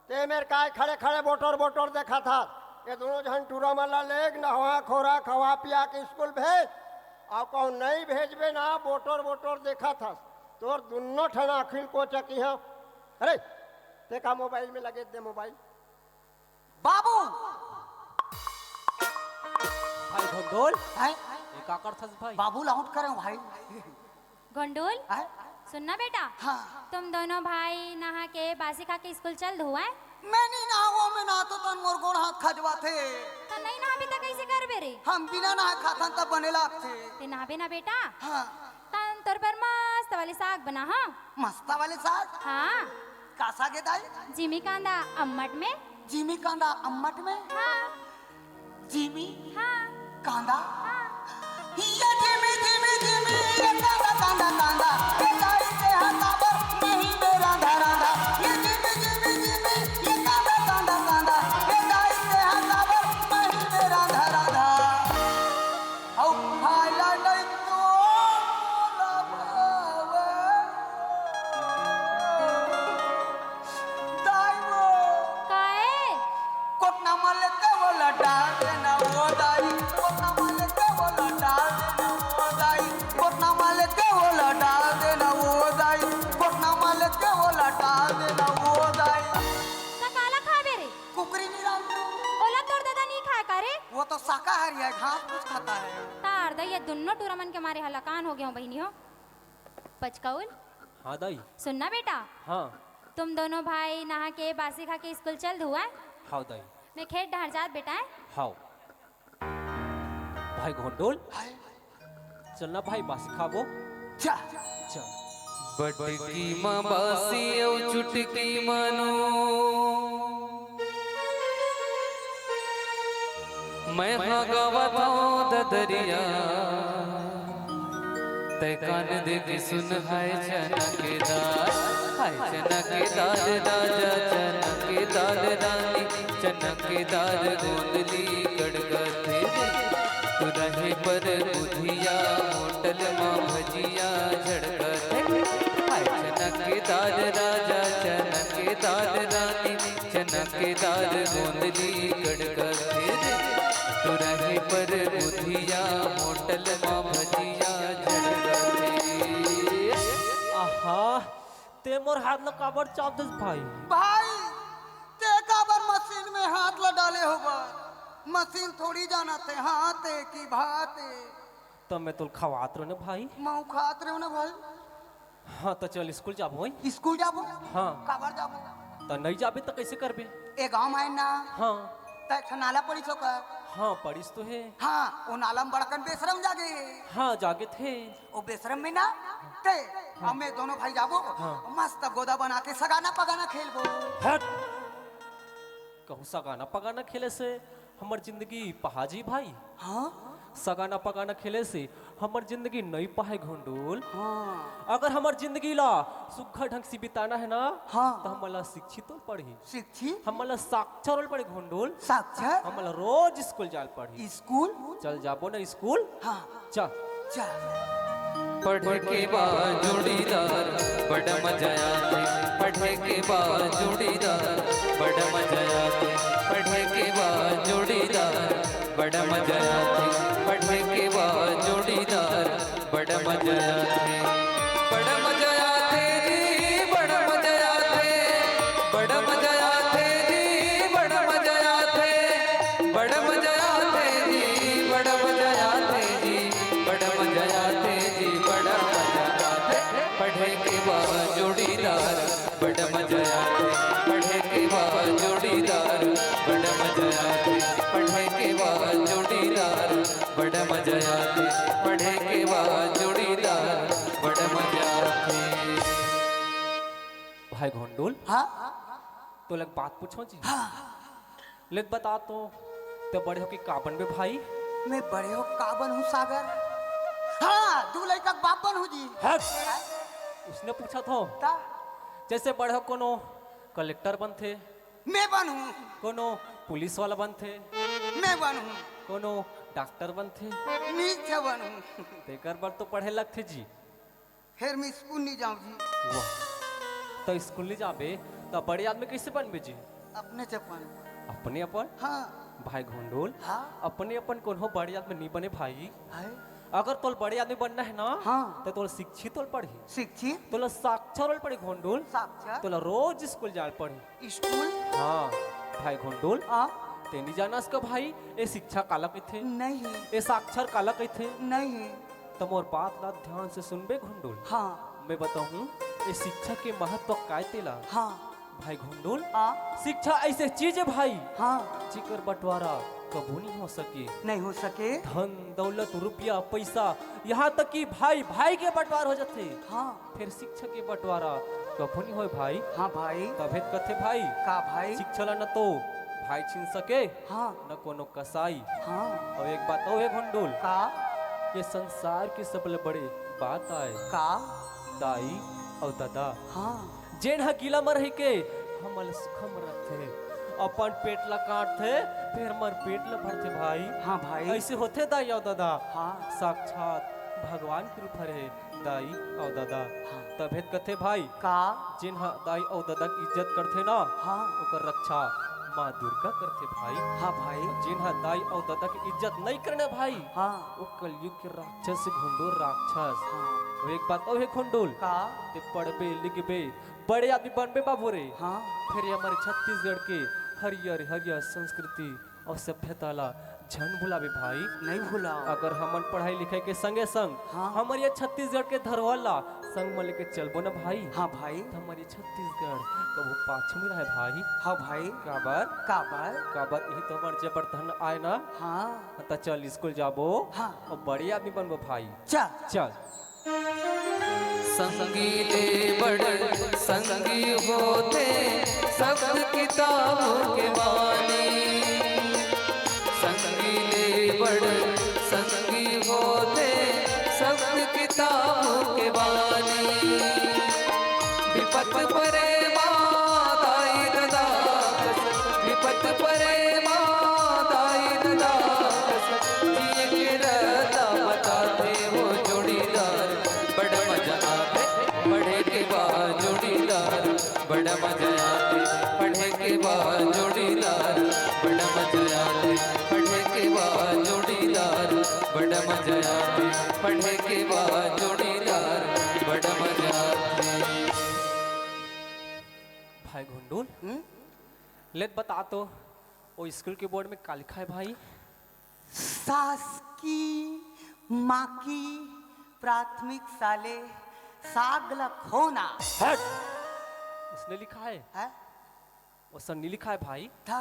ते मेर काय खड़े खड़े बोटर बोटर देखत हस? ये दोनों झन टूरा मन ला लेग नहवा खोरा खवा पिया के स्कूल भेज। अउ कहूँ नहीं भेजबे ना, बोटर बोटर देखत हस, तोर दुन्नो ठन आँखी ल कोचकी हँव। अरे, ते का मोबाइल में लगे दे मोबाइल। बाबू। भाई भंडोल, हैं? ये का करथस भाई? बाबू ल आउट करे भाई। गोंडूल, हैं? सुन ना बेटा, हाँ। तुम दोनों भाई नहा के बासी खा के स्कूल चल धुआं। मैं नहीं नहावो, मैं नहातो तन मोर गोड़ हाथ खजवाथे। त नहीं नहाबे त कैसे करबे रे? हम बिना नहा खाथन त बने लागथे। ते नहाबे ना बेटा? हाँ। तन तोर बर मस्त वाली साग बना, हाँ? मस्ता वाली साग? हाँ। का साग है दाई? जिमी कांदा अम्मट में। जिमी कांदा अम्मट में? हाँ। जिमी? हाँ। कांदा? हाँ। ये जिमी, जिमी, जिमी, ये कांदा, कांदा, कांदा, ये दाई से हटावर नहीं मेरा धरांदा। ये जिमी, जिमी, जिमी, ये कांदा, कांदा, कांदा, ये दाई से हटावर नहीं मेरा धरांदा। औ खाला नहीं तो मोला बावे। का हरिया घास फूस खाता है? तार दई, ये दुन्नो टूरा मन के मारे हलाकान हो गए हो बहिनी हो। पचकौल, हाँ दाई। सुनना बेटा, हाँ। तुम दोनों भाई नहा के बासी खा के स्कूल चल धुआ है। हाँ दाई। मैं खेत डहर जात बेटा है। हाँ। भाई घोंडोल, हाय। चलना भाई बासी खाबो। जा। चल। बटकी म बासी अउ चुटकी म नून। मैं हा गावत हूँ ददरिया, तै कान दे के सुन, हाय चना के दार, हाय चना के दार राजा, चना के दार रानी, चना के दार गोंदली गड़गथे। तू रहे पर बुधिया, होटल मा भजिया झड़कथे। हाय चना के दार राजा, चना के दार रानी, चना के दार गोंदली गड़गथे रे, तू रहे पर बुधिया, होटल मा भजिया झड़कथे। आहा, ते मोर हाथ ल काबर चाप देस भाई? भाई, ते काबर मशीन में हाथ ल डाले होबा? मशीन थोड़ी जानत हे, हाथ हे कि भात हे। त मैं तोल खवात रहो ना भाई। मऊ खात रहो ना भाई। हाँ, त चल स्कूल जाबो, होई? स्कूल जाबो? हाँ। काबर जाबो? त नहीं जाबे त कैसे करबे? ए गाँव में ना। हाँ। त एक ठन नाला पड़िस ओकर। हाँ, पड़िस तो हे। हाँ, ओ नाला में बड़कन बेसरम जागे हे। हाँ, जागे थे। ओ बेसरम में ना, ते, हाँ। हमें दोनों भाई जाबो, हाँ। मस्त गोदा बना के सगाना पगाना खेलबो। हट। कहूँ सगाना पगाना खेले से हमर जिंदगी पहा जी भाई। हाँ? सगाना पगाना खेले से हमर जिंदगी नई पाहे घोंडोल। हाँ। अगर हमर जिंदगी ला सुग्घर ढंग से बिताना हे ना, हाँ। त हमन ला शिक्षित होल पड़ही। शिक्षित? हमन ला साक्षर होल पड़ही घोंडोल। साक्षर? हमन ला रोज स्कूल जाल पड़ही। स्कूल? चल जाबो ना स्कूल? हाँ। चल। चल। पढ़े के बाद जोड़ीदार, बड़ा मजा आथे। पढ़े के बाद जोड़ीदार, बड़ा मजा आथे। पढ़े के बाद जोड़ीदार, बड़ा मजा आथे। पढ़े के बाद जोड़ीदार, बड़ा मजा आथे। बड़ा मजा आथे जी, बड़ा मजा आथे। बड़ा मजा आथे जी, बड़ा मजा आथे। बड़ा मजा आथे जी, बड़ा मजा आथे जी। बड़ा मजा आथे जी, बड़ा मजा आथे। पढ़े के बाद जोड़ीदार, बड़ा मजा आथे। पढ़े के बाद जोड़ीदार, बड़ा मजा आथे। पढ़े के बाद जोड़ीदार, बड़ा मजा आथे। पढ़े के बाद जोड़ीदार, बड़ा मजा आथे। भाई घोंडोल, हाँ? तोला एक बात पूछो जी। हाँ। ले बता तो, ते बड़े होके का बनबे भाई? मैं बड़े हो का बनहूँ सागर? हाँ, दू लइका के बाप बनहूँ जी। हट! उसने पूछा थो। ता? जैसे बड़े हो कोनो कलेक्टर बनथे। मैं बनहूँ। कोनो पुलिस वाला बनथे। मैं बनहूँ। कोनो डॉक्टर बनथे। नीचे बनहूँ। तेकर बर तो पढ़े लगथे जी। फेर मैं स्कूल नहीं जाऊँ जी। वाह, त स्कूल नहीं जाबे, त बड़े आदमी कैसे बनबे जी? अपने चपन। अपने अपन? हाँ। भाई घोंडोल, हाँ। अपने अपन कोनो बड़े आदमी नहीं बने भाई। हाय। अगर तोल बड़े आदमी बनना हे ना, हाँ। त तोल शिक्षित होल पड़ही। शिक्षित? तोला साक्षर होल पड़ही घोंडोल। साक्षर? तोला रोज स्कूल जाल पड़ही। स्कूल? हाँ, भाई घोंडोल। हाँ। ते नहीं जानस का भाई, ए शिक्षा काला कहिथे? नहीं। ए साक्षर काला कहिथे? नहीं। त मोर बात ला ध्यान से सुनबे घोंडोल। हाँ। मैं बताहूँ, ए शिक्षा के महत्व काय तेला। हाँ। भाई घोंडोल, हाँ। शिक्षा ऐसे चीज हे भाई, हाँ। जेकर बंटवारा कभू नहीं हो सके। नहीं हो सके। धन, दौलत, रुपया, पैसा, यहाँ तक कि भाई, भाई के बंटवार हो जाथे। हाँ। फेर शिक्षा के बंटवारा कभू नहीं होय भाई। हाँ भाई। तभे त कथे भाई, का भाई? शिक्षा ला न तो भाई छीन सके, हाँ। न कोनो कसाई। हाँ। अउ एक बात अउ हे घोंडोल, का? ये संसार के सबले बड़े बात आय। का? दाई अउ ददा। हाँ। जेन ह गिला म रहिके हमन ल सुखा म रखथे, अपन पेट ला काटथे, फेर हमर पेट ला भरथे भाई। हाँ भाई। ऐसे होथे दाई अउ ददा। हाँ। साक्षात भगवान के रूप हरे दाई अउ ददा। हाँ। तभे त कथे भाई, का? जेन ह दाई अउ ददा के इज्जत करथे ना, हाँ। ओकर रक्षा माँ दुर्गा करथे भाई। हाँ भाई। जेन ह दाई अउ ददा के इज्जत नइ करे ना भाई, हाँ। ओ कलयुग के राक्षस हे घोंडोल राक्षस। हाँ। अउ एक बात अउ हे घोंडोल, का? ते पढ़बे लिखबे बड़े आदमी बनबे बाबू रे। हाँ। फेर ये हमर छत्तीसगढ़ के हरियर हरियर संस्कृति अउ सभ्यता ला झन भुलाबे भाई। नहीं भुलाव। अगर हमन पढ़ाई लिखाई के संगे संग हाँ। हमर ये छत्तीसगढ़ के धरोहर ला संग म लेके चलबो ना भाई, हाँ भाई। त हमर ये छत्तीसगढ़ कभू पाछू नहीं रहे भाई। हाँ भाई। काबर? काबर? काबर इही तो हमर जबर धन आय ना। हाँ। त चल स्कूल जाबो हाँ। अउ बड़े आदमी बनबो भाई। चल। चल। संगी ले बड़ संगी होथे, सब्द किताबों के बानी। संगी ले बड़ संगी होथे, सब्द किताबों के बानी। विपत परे मा दाई ददा, विपत परे मा दाई ददा, जिए के रता बताथे हो जोड़ीदार। बड़ा मजा आथे पढ़े के बाद जोड़ीदार, बड़ा मजा आथे पढ़े के बाद जोड़ीदार, बड़ा मजा आथे पढ़े के बाद जोड़ीदार, बड़ा मजा आथे पढ़े के बाद जोड़ीदार, बड़ा मजा आथे। भाई घुंडूल, हम्म? लेत बता तो, ओ स्कूल के बोर्ड में का लिखा है भाई? शासकीय माकी प्राथमिक शाले सागला खोना। हट! उसने लिखा है। है? ओसन नहीं लिखा है भाई। था।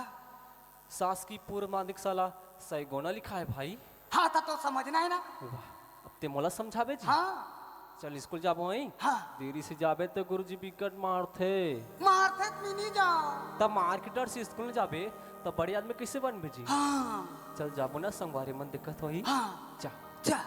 शासकीय पूर्व माध्यमिक शाला सैगोना लिखा है भाई। हाँ, था तो समझना है ना। वाह, अब ते मोला समझाबे जी। हाँ। चल स्कूल जाबो हई। हाँ। देरी से जाबे तो गुरुजी बिकट मारथे। मारथे त मैं नहीं जाओ। त मार के डर से स्कूल नहीं जाबे त बड़े आदमी कैसे बनबे जी? हाँ। चल जाबो ना, संगवारी मन दिक्कत होही। हाँ। जा। जा।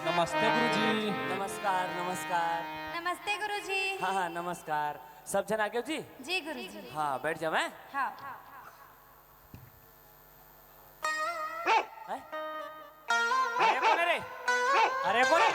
नमस्ते गुरुजी। नमस्कार, नमस्कार। नमस्ते गुरुजी। हाँ, हाँ, नमस्कार। सब झन आ गए जी? जी गुरुजी। हाँ, बैठ जाओ, हैं? हाँ। हैं? अरे कौन है रे? अरे कौन है?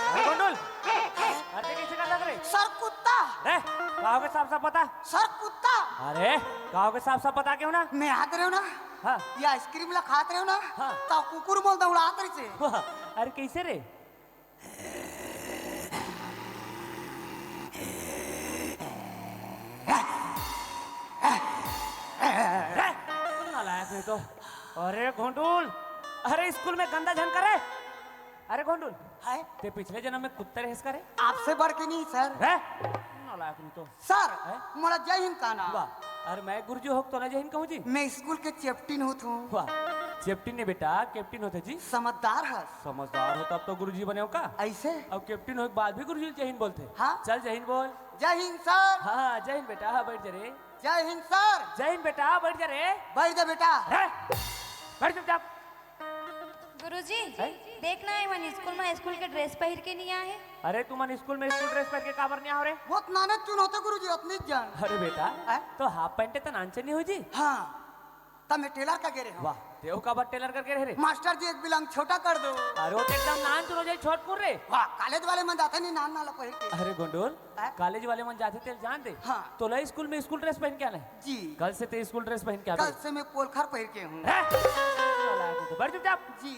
अरे गुंडुल। अरे कैसे करता रे? सर कुत्ता। रे, का हो गे साफ साफ बता। सर कुत्ता। अरे, का हो गे साफ साफ बता के हो ना? मैं आत रहे हो ना। हाँ। ये आइसक्रीम ला खात रहे हो ना। हाँ। तो कुकुर मोल दौड़ात रहे से। वाह, अरे कैसे रे? रे, नालायक नहीं तो। अरे घोंडुल, अरे स्कूल में गंदा झन करे। अरे घोंडुल, हाय। ते पिछले जन्म में कुत्ता रहेस का रे? आपसे बढ़ के नहीं सर। रे, नालायक नहीं तो। सर, हैं? मोला जय हिंद कहना। वाह, अरे मैं गुरुजी होक तो ना जय हिंद कहूँ जी। मैं स्कूल के चैप्टिन होत हूँ। वाह, चैप्टिन नहीं बेटा, कैप्टिन होथे जी। समझदार हस। समझदार हो तब तो गुरुजी बने हो का? ऐसे? अब कैप्टिन होए के बाद भी गुरुजी जय हिंद बोलथे। हाँ। चल जय हिंद बोल। जय हिंद सर। हाँ, हाँ, जय हिंद बेटा, हाँ, बैठ जा रे। जय हिंद सर। जय हिंद बेटा, बैठ जा रे। बैठ जा बेटा। रे, बैठ चुपचाप। गुरुजी, हैं? देखना है मन स्कूल में स्कूल के ड्रेस पहिर के नहीं आए। अरे तुमन स्कूल में स्कूल ड्रेस पहिर के काबर नहीं आओ रे? बहुत नाने चुन होते गुरुजी, अतनी जान। अरे बेटा, हैं? तो हाफ पैंट तो नानचे नहीं हो जी? हाँ, तब मैं टेलर का गे रहे हूँ। वाह, तेव काबर टेलर कर गे रहे रे? मास्टर जी एक बिलंग छोटा कर दो। अरे वो तो एकदम नान चुन हो जाए छोटपुर रे। वाह, कॉलेज वाले मन जाते नहीं नान नाला पहिर के। अरे गोंडोल, हैं? कॉलेज वाले मन जाथे तेल जान दे। हाँ। तोला स्कूल में स्कूल ड्रेस पहन के आना है। जी। कल से ते स्कूल ड्रेस पहन के आबे। कल से मैं पोलखर पहिर के हूँ। हैं? बैठ चुपचाप। जी।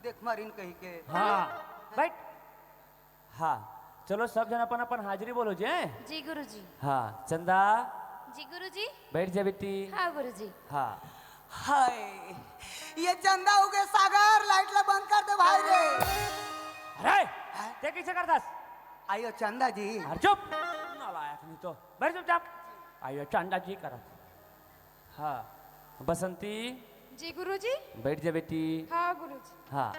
देख मारिन कही के। हाँ। बैठ। हाँ। चलो सब जन अपन अपन हाजिरी बोलो जे। जी गुरुजी। हाँ। चंदा। जी गुरुजी। बैठ जा बेटी। हाँ गुरुजी। हाँ। हाय, ये चंदा हो गए सागर, लाइट ला बंद कर दे भाई रे। अरे, हैं? ते कैसे करता? आयो चंदा जी। अरे चुप, नालायक नहीं तो। बैठ चुपचाप। आयो चंदा जी करत। हाँ, बसंती। जी गुरुजी। बैठ जा बेटी। हाँ गुरुजी। हाँ।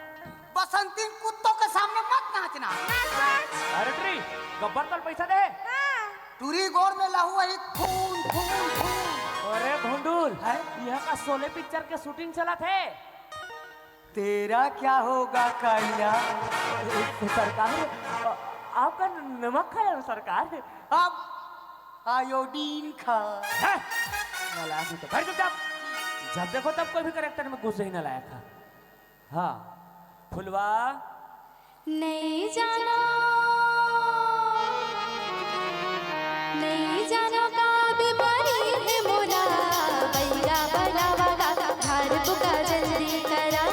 बसंती, कुत्तों के सामने मत नाचना। नाच, नाच। अरे ट्री, गब्बर तल पैसा दे। हाँ। टूरी गोड़ में लहू वही खून, खून, खून। अरे भोंडूल, हैं? यहाँ का शोले पिक्चर के शूटिंग चलत हे। तेरा क्या होगा कालिया? सरकार, आपका नमक खाया ना सरकार। अब आयोडीन खा। हैं? नालायक नहीं तो, बैठ चुपचाप। जब देखो तब कोई भी कैरेक्टर में घुसे ही नालायक है। हाँ, फुलवा। नइ जानो, नइ जानो का बीमारी हे मोला, बइगा बलावा गा, झाड़ फूका जल्दी करा।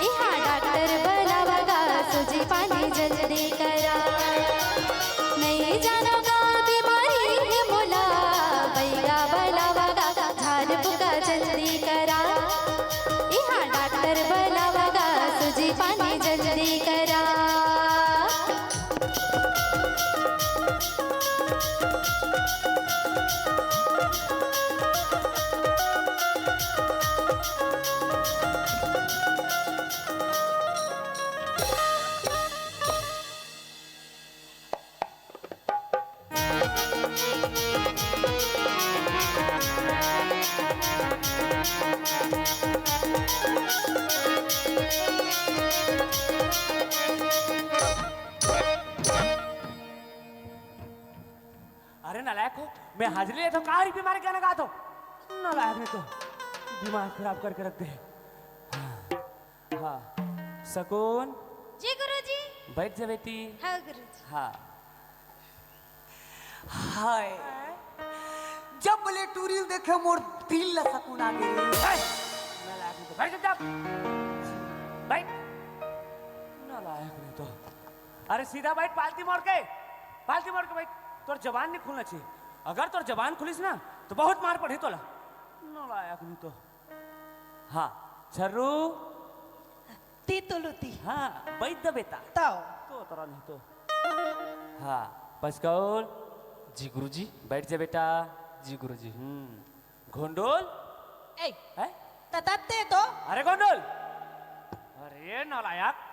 इहाँ डॉक्टर बलावा गा, सूजी पानी जल्दी करा। नइ जानो का बीमारी हे मोला, बइगा बलावा गा, झाड़ फूका जल्दी करा। इहाँ डॉक्टर बलावा गा, सूजी पानी जल्दी करा। अरे नालायक हो, मैं हाजिरी लेथों, काहरी बीमारी के गाना गाथो। नालायक ने तो दिमाग खराब करके रख दे। हाँ, हाँ। सकून। जी गुरुजी। बैठ जा बेटी। हाँ गुरुजी। हाँ। हाय, जब ले टूरी ल देखे मोर दिल ला सकून आ गे। हाय, नालायक नहीं तो, बैठ चुपचाप। बैठ। नालायक नहीं तो। अरे सीधा बैठ, पालती मोड़ के, पालती मोड़ के बैठ। तोर जबान नहीं खुलना चाहिए। अगर तोर जबान खुलिस ना, तो बहुत मार पड़ही तोला। नालायक नहीं तो। हाँ, छर्रू। तीतुलुती। हाँ, बैठ दे बेटा। ताओ। तो तोरा नहीं तो। हाँ, पचकौल। जी गुरुजी। बैठ जा बेटा। जी गुरुजी। हम्म। घोंडोल। ए, हैं? ततत्ते तो। अरे घोंडोल। अरे नालायक।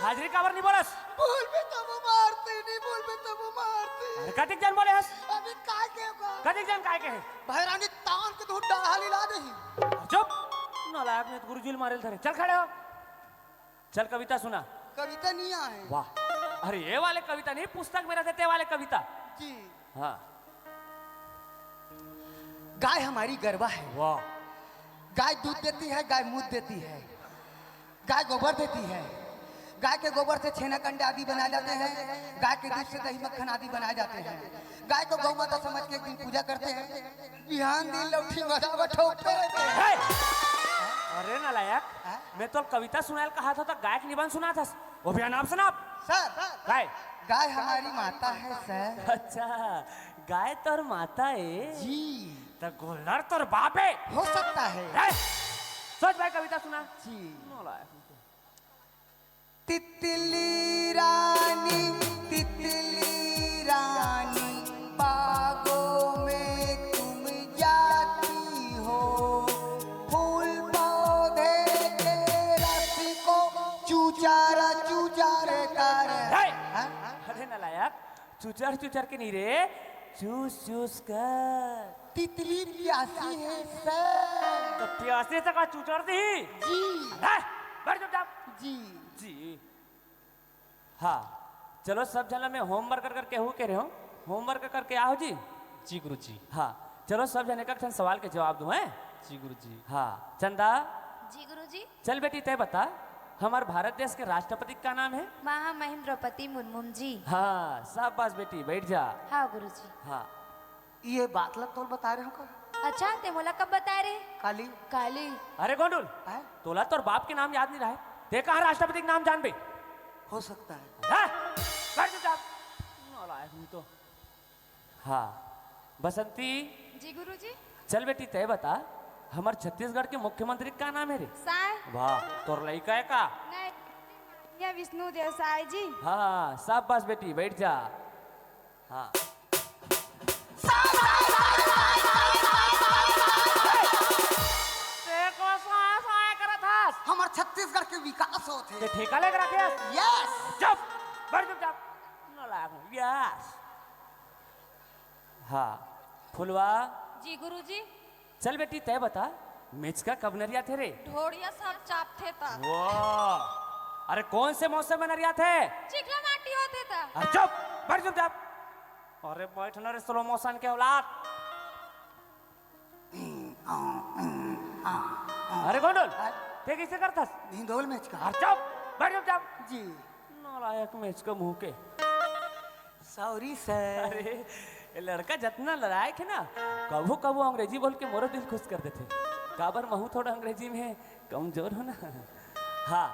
हाजिरी काबर नहीं बोलस? बोलबे तब मारते, नहीं बोलबे तब मारते। अरे कतिक जन बोले हस? अभी काय के का? कतिक जन काय के हे? भैरानी तान के तू डाढ़ा लीला नहीं। चुप। नालायक ने तो गुरुजी ल मारे ल धरे। चल खड़े हो। चल कविता सुना। कविता नहीं आए। वाह। अरे ये वाले कविता नहीं, पुस्तक में रहते ते वाले कविता। जी। हाँ। गाय हमारी गरवा है। वाह। गाय दूध देती है, गाय मूत देती है, गाय गोबर देती है। गाय के गोबर से छेना कंडे आदि बनाए जाते हैं, गाय के दूध से दही मक्खन आदि बनाए जाते हैं। गाय को गौ माता समझ के एक दिन पूजा करते हैं, बिहान दिन लौठी मधावा ठोकते रहते हैं। हे! अरे नालायक, हाँ? मैं तो कविता सुनायल कहा था, तो गाय के निबंध सुना था। वो भी अनाप शनाप। सर, गाय। गाय हमारी माता है सर। अच्छा, गाय तोर माता है? जी। तो गोल्लर तोर बाप है? हो सकता है। ए, सोच भाई, कविता सुना। जी। नालायक। तितली रानी, तितली रानी, बागों में तुम जाती हो, फूल पौधे के रस को चूचार चूचार कर। हे! हाँ? अरे नालायक, चुचर चुचर के नहीं रे, चूस चूस कर। तितली प्यासी है सर। तो प्यासी से का चुचर दी? जी। अरे, बैठ चुपचाप। जी। जी। हाँ, चलो सब झन ला मैं होमवर्क कर करके आहू कह रहे हो, होमवर्क करके आओ जी। जी गुरुजी। हाँ, चलो सब झन एक एक ठन सवाल के जवाब दो, हैं? जी गुरुजी। हाँ, चंदा। जी गुरुजी। चल बेटी, तय बता, हमार भारत देश के राष्ट्रपति का नाम है? महामहिम द्रौपदी मुर्मू जी। हाँ, शाबाश बेटी, बैठ जा। हाँ गुरुजी। हाँ। ये बात ला तोल बता रहे हो का? अच्छा, ते मोला कब बताए रे? काली। काली। अरे गोंडुल, हैं? तोला तोर बाप के नाम याद नहीं रहा है? ते कहाँ राष्ट्रपति के नाम जानबे? हो सकता है। हैं? बैठ चुपचाप। नालायक नहीं तो। हाँ, बसंती। जी गुरुजी। चल बेटी, तय बता, हमार छत्तीसगढ़ के मुख्यमंत्री का नाम है रे? साय। वाह, तोर लइका है का? नहीं, ये विष्णु देव साय जी। हाँ, शाबाश बेटी, बैठ जा। हाँ। ते को साय साय करत हस? हमर छत्तीसगढ़ के विकास हो। ते ठेका लेके रखे हस? यस। चुप, बैठ चुपचाप। नालायक हूँ, यस। हाँ, फुलवा। जी गुरुजी। चल बेटी, तय बता, मेचका कब नरियाथे रे? ढोड़िया सब चापथे त। वाह, अरे कौन से मौसम में नरियाथे? चिखला माटी होथे त। अरे चुप, बैठ चुपचाप। अरे बैठ ना रे स्लो मोशन के औलाद। अरे गोंडल, हाँ? ते कइसे करथस? ढिंढोल मेचका। अरे चुप, बैठ चुपचाप। जी। नालायक मेचका मुंह के। Sorry sir. अरे, ये लड़का जतना लड़ायक हे ना, कभू कभू अंग्रेजी बोल के मोरो दिल खुश कर देथे। काबर महू थोड़ा अंग्रेजी में कमजोर हो ना। हाँ,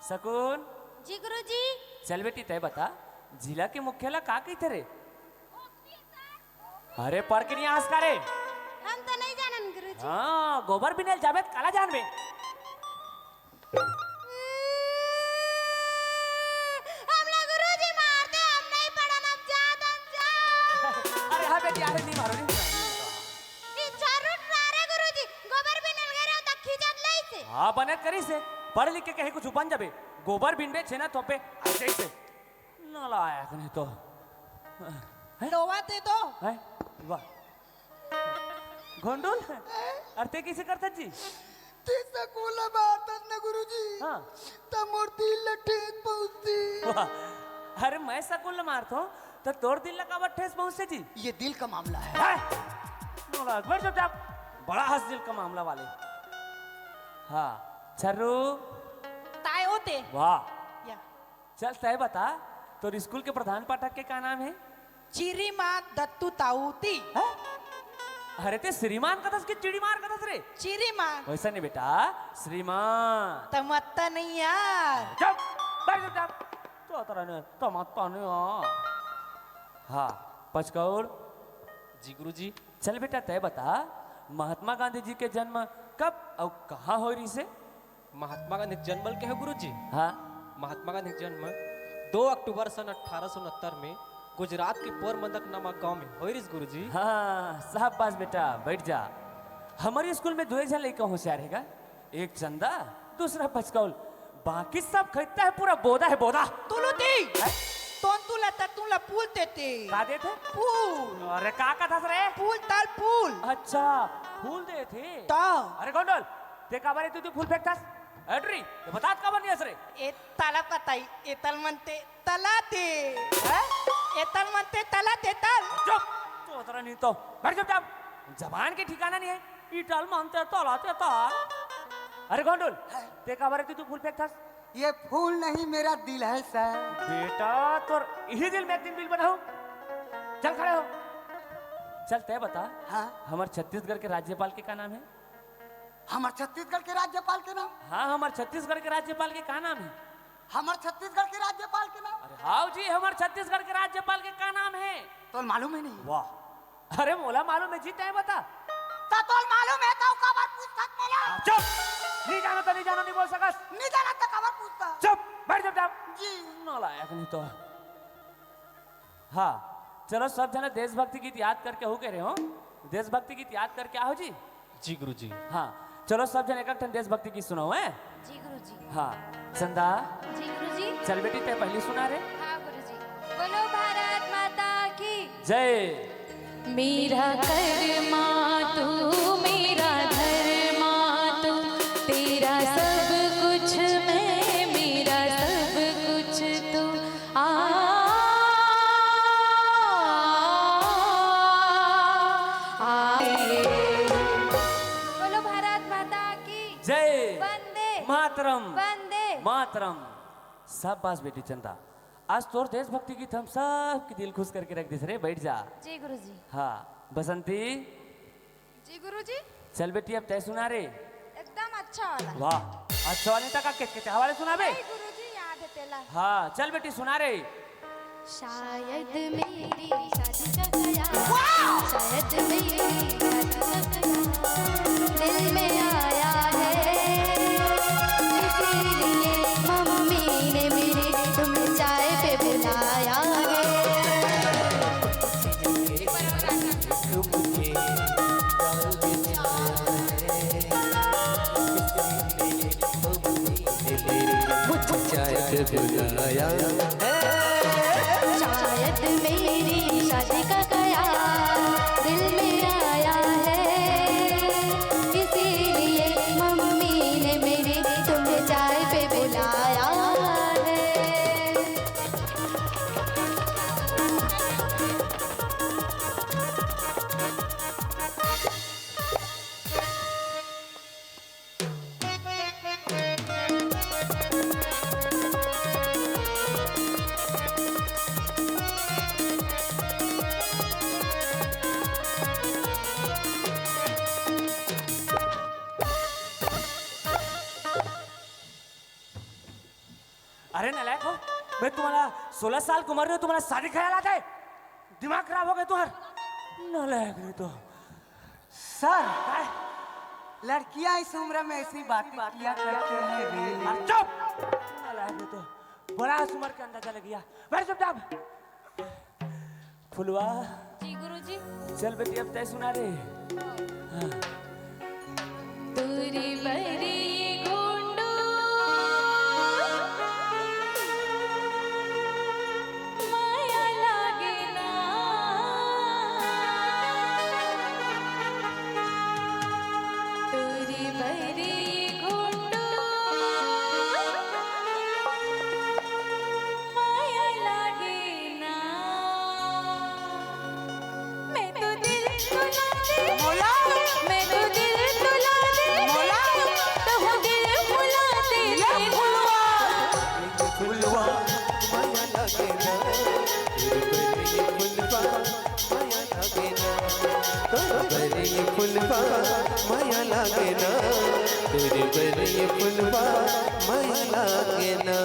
शकुन। जी गुरुजी। चल बेटी, तय बता, जिला के मुखिया ला का कहिथे रे? अरे, पढ़ के नहीं आस का रे? हम तो नहीं जानन गुरुजी। हाँ, गोबर बिनेल जाबे त काला जानबे। हमला गुरुजी मार दे, हम नहीं पढ़न, हम जात, हम जात। अरे हाँ बेटी, अरे नहीं मारो, नहीं मारो। ई चारू नारे गुरुजी, गोबर बिनेल गे रहो त खींचत लइसे। हाँ, बने करिसे, पढ़ लिख के कहीं कुछ बन जाबे, गोबर बिनबे छेना थोपे, ऐसे ही से। नालायक नहीं तो। हैं? लोवा ते तो। हैं? वाह। गोंडुल? अरे ते कइसे करथस जी? ते सकूल मारथस न गुरुजी। हाँ। त मोर दिल ल ठेस पहुंचती। वाह। अरे मैं सकूल मारथों, त तोर दिल ल काबर ठेस पहुंचथे जी? ये दिल का मामला है। हैं? नालायक, बैठ चुपचाप। बड़ा हस दिल का मामला वाले। हाँ। छर्रू। ताय होते। वाह। या। चल, तय बता, तोर स्कूल के प्रधान पाठक के का नाम हे? चिरीमान दत्तू ताऊती। हैं? अरे, ते श्रीमान कथस के चिड़ीमान कथस रे? चिरीमान। वैसा नहीं बेटा, श्रीमान। त मत्ता नहीं यार। चुप, बैठ चुपचाप। तो तरह ने, तो मत्ता नहीं यार। हाँ, पचकौड़। जी गुरुजी। चल बेटा, तय बता, महात्मा गांधी जी के जन्म कब अउ कहाँ होय रिहिसे? महात्मा गांधी जन्म के हे गुरुजी? हाँ। महात्मा गांधी जन्म दो अक्टूबर सन अठारह सौ उनहत्तर में गुजरात के पोरबंदर नामक गांव में होय रिहिस गुरुजी। हाँ, शाबाश बेटा, बैठ जा। हमर स्कूल में दो झन लइका होशियार हे गा, एक चंदा, दूसरा पचकौल, बाकी सब खरीदता है, पूरा बोदा है, बोदा। तुलुती। हैं? तोन तुला त तुला फूल देते। का देथे? फूल। अरे का कथस रे? फूल तल फूल। अच्छा, फूल देथे। त। अरे गोंडल, ते काबर ए तुती फूल फेंकथस? हट रे, ये बतात काबर नहीं हंस रे? ए तला पताई, ए तल मनते तलाते। हैं? ए तल मनते तलाते तल। चुप, चोतरा नहीं तो। बैठ चुपचाप। जबान के ठिकाना नहीं है। ई तल मनते तलाते तल। अरे गोंडल, हैं? ते काबर ए तुती फूल फेंकथस? ये फूल नहीं, मेरा दिल है सर। बेटा, तोर इही दिल में एक दिन बिल बनाऊं। चल खड़े हो। चल तय बता, हाँ? हमर छत्तीसगढ़ के राज्यपाल के का नाम हे? हमर छत्तीसगढ़ के राज्यपाल के नाम? हाँ, हमर छत्तीसगढ़ के राज्यपाल के का नाम हे? हमर छत्तीसगढ़ के राज्यपाल के नाम? अरे हाँ जी, हमर छत्तीसगढ़ के राज्यपाल के का नाम हे? तोल मालूम हे नहीं। वाह, अरे मोला मालूम हे जी, तय बता। त तोल मालूम हे त काबर पूछथस मोला? चुप! नहीं जानो त नहीं जानो नहीं बोल सकस। नहीं जानो त काबर पूछथस? चुप! बैठ चुपचाप। जी। नालायक नहीं तो। हाँ, चलो सब जना देशभक्ति गीत याद करके हो कह रहे हो। देशभक्ति गीत याद करके आओ जी। जी गुरुजी। हाँ, चलो सब जन एक एक ठन देशभक्ति गीत सुनाओ, हैं? जी गुरुजी। हाँ, चंदा। जी गुरुजी। चल बेटी, ते पहली सुना रे। हाँ गुरुजी। बोलो भारत माता की जय। मेरा कर्मा तू, मेरा धर्मा तू, तेरा सब कुछ मैं, मेरा सब कुछ तू। आ, आ, बोलो भारत माता की जय। वंदे मातरम। वंदे मातरम। शाबाश बेटी चंदा, आज तोर देशभक्ति गीत हम सबके दिल खुश करके रख दिस रे। बैठ जा। जी गुरुजी। हाँ बसंती। जी गुरुजी। चल बेटी, अब तय सुना रे। एकदम अच्छा वाला। वाह, अच्छा वाले तक के, के वाले सुनाबे? नहीं गुरुजी, याद है तेला। हाँ, चल बेटी सुना रे। शायद मेरी शादी का ख्याल, शायद मेरी शादी का ख्याल दिल में आया है, इसीलिए मम्मी ने मेरी तुम्हें चाय पे बुलाया है। बुलाया है। शायद मेरी शादी का ख्याल दिल में आया है, इसीलिए मम्मी ने मेरी तुम्हें चाय पे बुलाया है। अरे नालायक हो, मैं तुम्हारा सोलह साल की उम्र में तुम्हारा शादी ख्याल आता है? दिमाग खराब हो गया तुम्हारा? नालायक नहीं तो। सर, लड़कियां इस उम्र में ऐसी बातें किया करती हैं रे। अरे चुप! नालायक नहीं तो। बड़ा उम्र का अंदाजा लग गया। बैठ चुपचाप। फुलवा। जी गुरुजी। चल बेटी, अब तय सुना रे। हाँ। तुरी बरी गोंडू माया लागे ना। तुरी बरी गोंडू माया लागे ना। मैं तो दिल तुला दे, मोला। मैं तो दिल तुला दे, मोला। तो हूँ दिल फुला दे, ये फुलवा। फुलवा, माया लागे ना, तेरे बरनी फुलवा, माया लागे ना, तेरे बरनी फुलवा, माया लागे ना, तेरे बरनी फुलवा, माया लागे ना।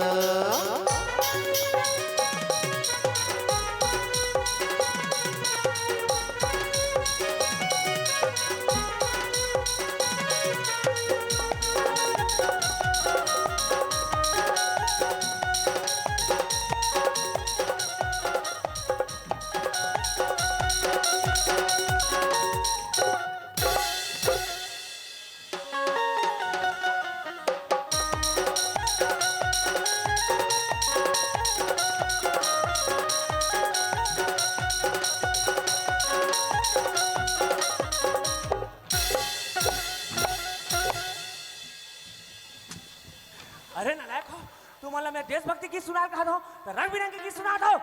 अरे नालायक हो, तुमन ला मैं देशभक्ति गीत सुनाय ल कहा थों, त रंग बिरंगे गीत सुनात हो,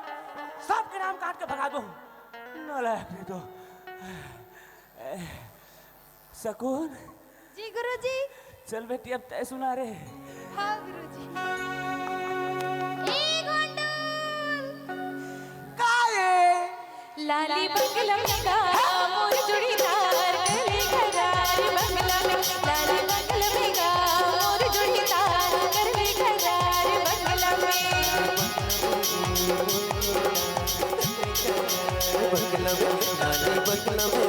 सबके नाम काट के भगा दूं। नालायक नहीं तो। ए, शकुन। जी गुरुजी। चल बेटी, अब तय सुना रे। हाँ गुरुजी। ए गोंडू। का ए? लाली बंगला में गा, मोर जोड़ीदार कले करार बंगला में, लाली बंगला में गा, मोर जोड़ीदार कले करार बंगला में। बंगला में, लाली बंगला में,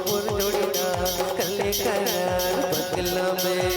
मोर जोड़ीदार कले करार बंगला में।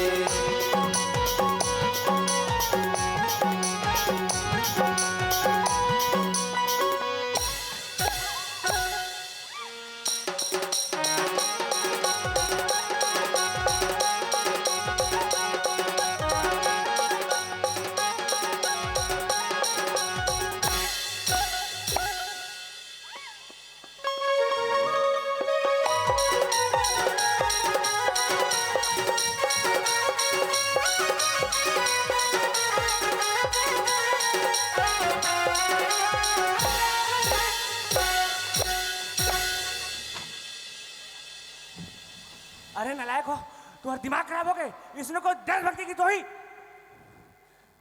अरे नालायक हो, तुम्हारा दिमाग खराब हो गए। इसने कोई देशभक्ति गीत होही?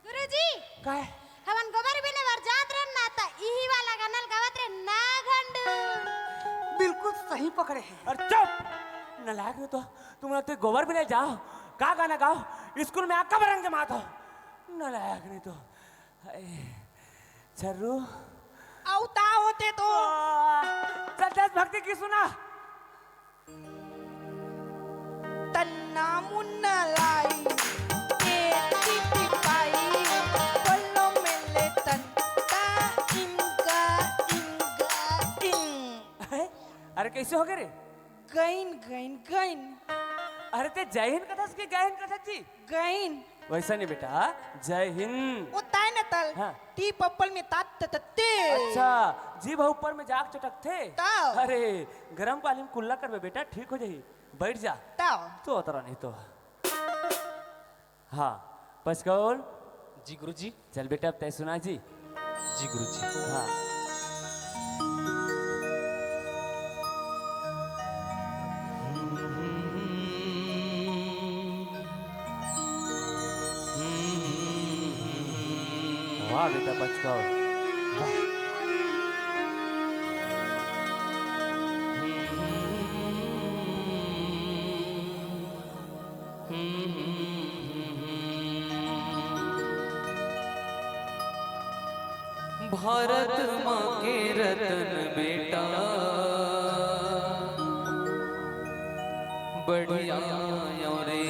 गुरुजी, काय? हमन गोबर बिने बर जात रहन ना, त इही वाला गाना ल गावत रहे ना घंडू। बिल्कुल सही पकड़े हैं। अरे चुप! नालायक नहीं तो, तुम लोग तो गोबर बिने जाओ, का गाना गाओ? स्कूल में आका बरंग जमात हो। नालायक नहीं तो। हाय, छर्रू। अउ ता होते तो। आ, चल देशभक्ति गीत सुना। तन्ना मुन्ना लाई, ए टिटी पाई, बोलो मेले तन, ता इंगा, इंगा, इंग। अरे, अरे, कैसे हो गए रे? गइन, गइन, गइन। अरे ते जय हिंद कथस कि गय हिंद कथस जी? गय हिंद। वैसा नहीं बेटा, जय हिंद। ओ ताय न तल। हाँ। टी पप्पल में तात त तत्ते। अच्छा, जीभ ऊपर में जाग चटकथे। ताव। अरे, गरम पानी में कुल्ला करबे बेटा, ठीक हो जाही। बैठ जा। ताव। तो उतरा नहीं तो। हाँ, पचकौल। जी गुरुजी। चल बेटा, अब तय सुना जी। जी गुरुजी। हाँ। वाह बेटा, पचकौल। वाह। भारत माँ के रतन बेटा, बढ़िया आयो रे।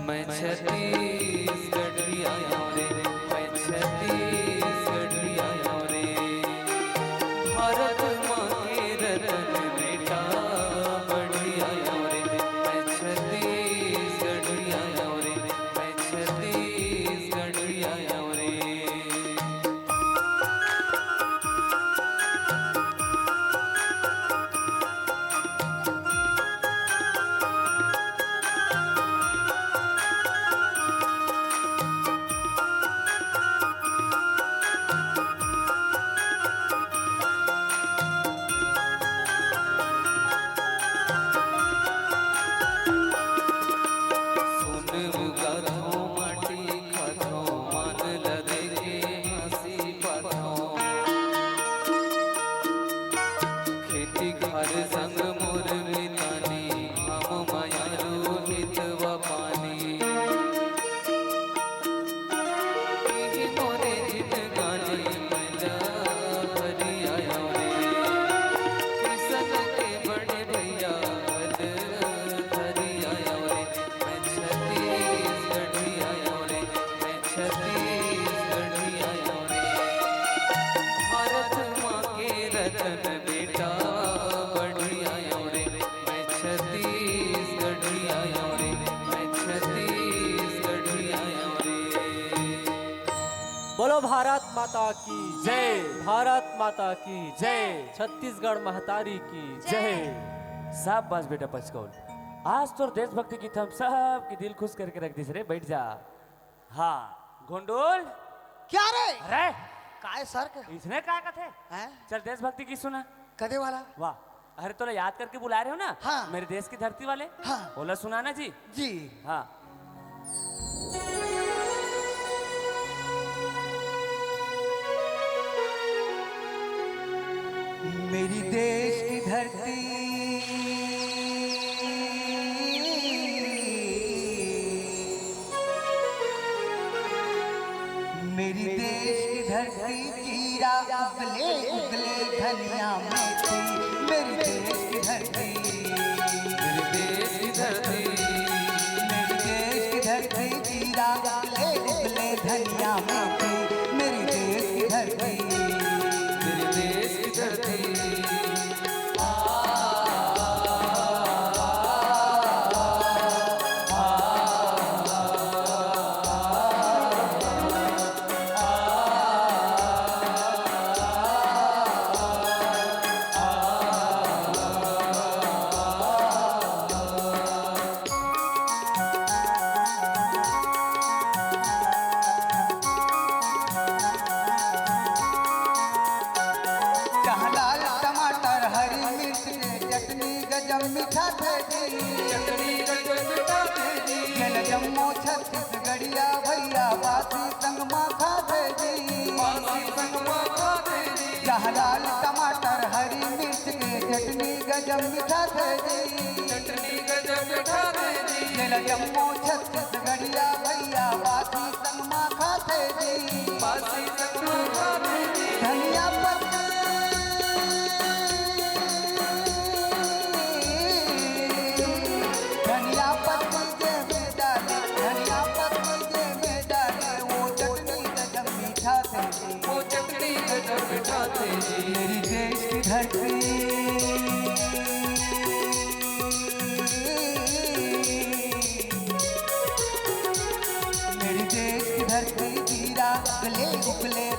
मैं छत्तीसगढ़िया आयो रे, मैं छत्तीसगढ़िया आयो रे। भारत माँ के रतन बेटा, बढ़िया आयो रे, मैं छत्तीसगढ़िया आयो रे, मैं छत्तीसगढ़िया आयो रे। सोन उगाथों, माटी खाथों, मान ल देके हंसी पाथों। खेती खार संग मोर मितानी, हम मयारू हितवा पानी। इही मोरे जिनगानी, मैं ल भरी आयो रे। किसन के बड़े भैया, हल धरी आयो रे। मैं छत्तीसगढ़ी आयो रे, मैं छत्तीसगढ़ी आयो रे। भारत माँ के रतन बेटा, बढ़िया आयो रे। मैं छत्तीसगढ़ी आयो रे, मैं छत्तीसगढ़ी आयो रे। बोलो भारत माता की जय। भारत माता की जय। छत्तीसगढ़ महतारी की जय। शाबाश बेटा पचकौल, आज तोर देशभक्ति गीत हम सबके दिल खुश करके रख दिस रे। बैठ जा। हाँ, गोंडोल। क्या रे? अरे! काय सर के? इसने काय कथे? हैं? चल, देशभक्ति गीत सुना। कदे वाला? वाह। अरे, तोला याद करके बुला रहे हो ना? हाँ। मेरे देश की धरती वाले? हाँ। ओला सुनाना जी। जी। हाँ। मेरी देश की धरती, मेरी देश की धरती, जीरा उगले उगले धनिया मेथी। मेरी देश की धरती, मेरी देश की धरती, मेरी देश की धरती, जीरा उगले उगले धनिया मेथी। मेरी देश की धरती, मेरी देश की धरती। जहाँ लाल टमाटर, हरी मिर्च के चटनी गजब मीठा थे जी। चटनी गजब मीठा थे जी। ये ल जम्मो छत्तीसगढ़िया भैया, बासी संग मा खा थे जी। बासी संग मा खा थे जी। जहाँ लाल टमाटर, हरी मिर्च के चटनी गजब मीठा थे जी। चटनी गजब मीठा थे जी। ये ल जम्मो छत्तीसगढ़िया भैया, बासी संग मा खा थे जी। बासी संग मा खा थे जी। धनिया पत्ती, धनिया पत्ती जे में डाले, धनिया पत्ती जे में डाले, वो चटनी गजब मीठा थे जी। वो चटनी गजब मीठा थे जी। मेरी देश की धरती,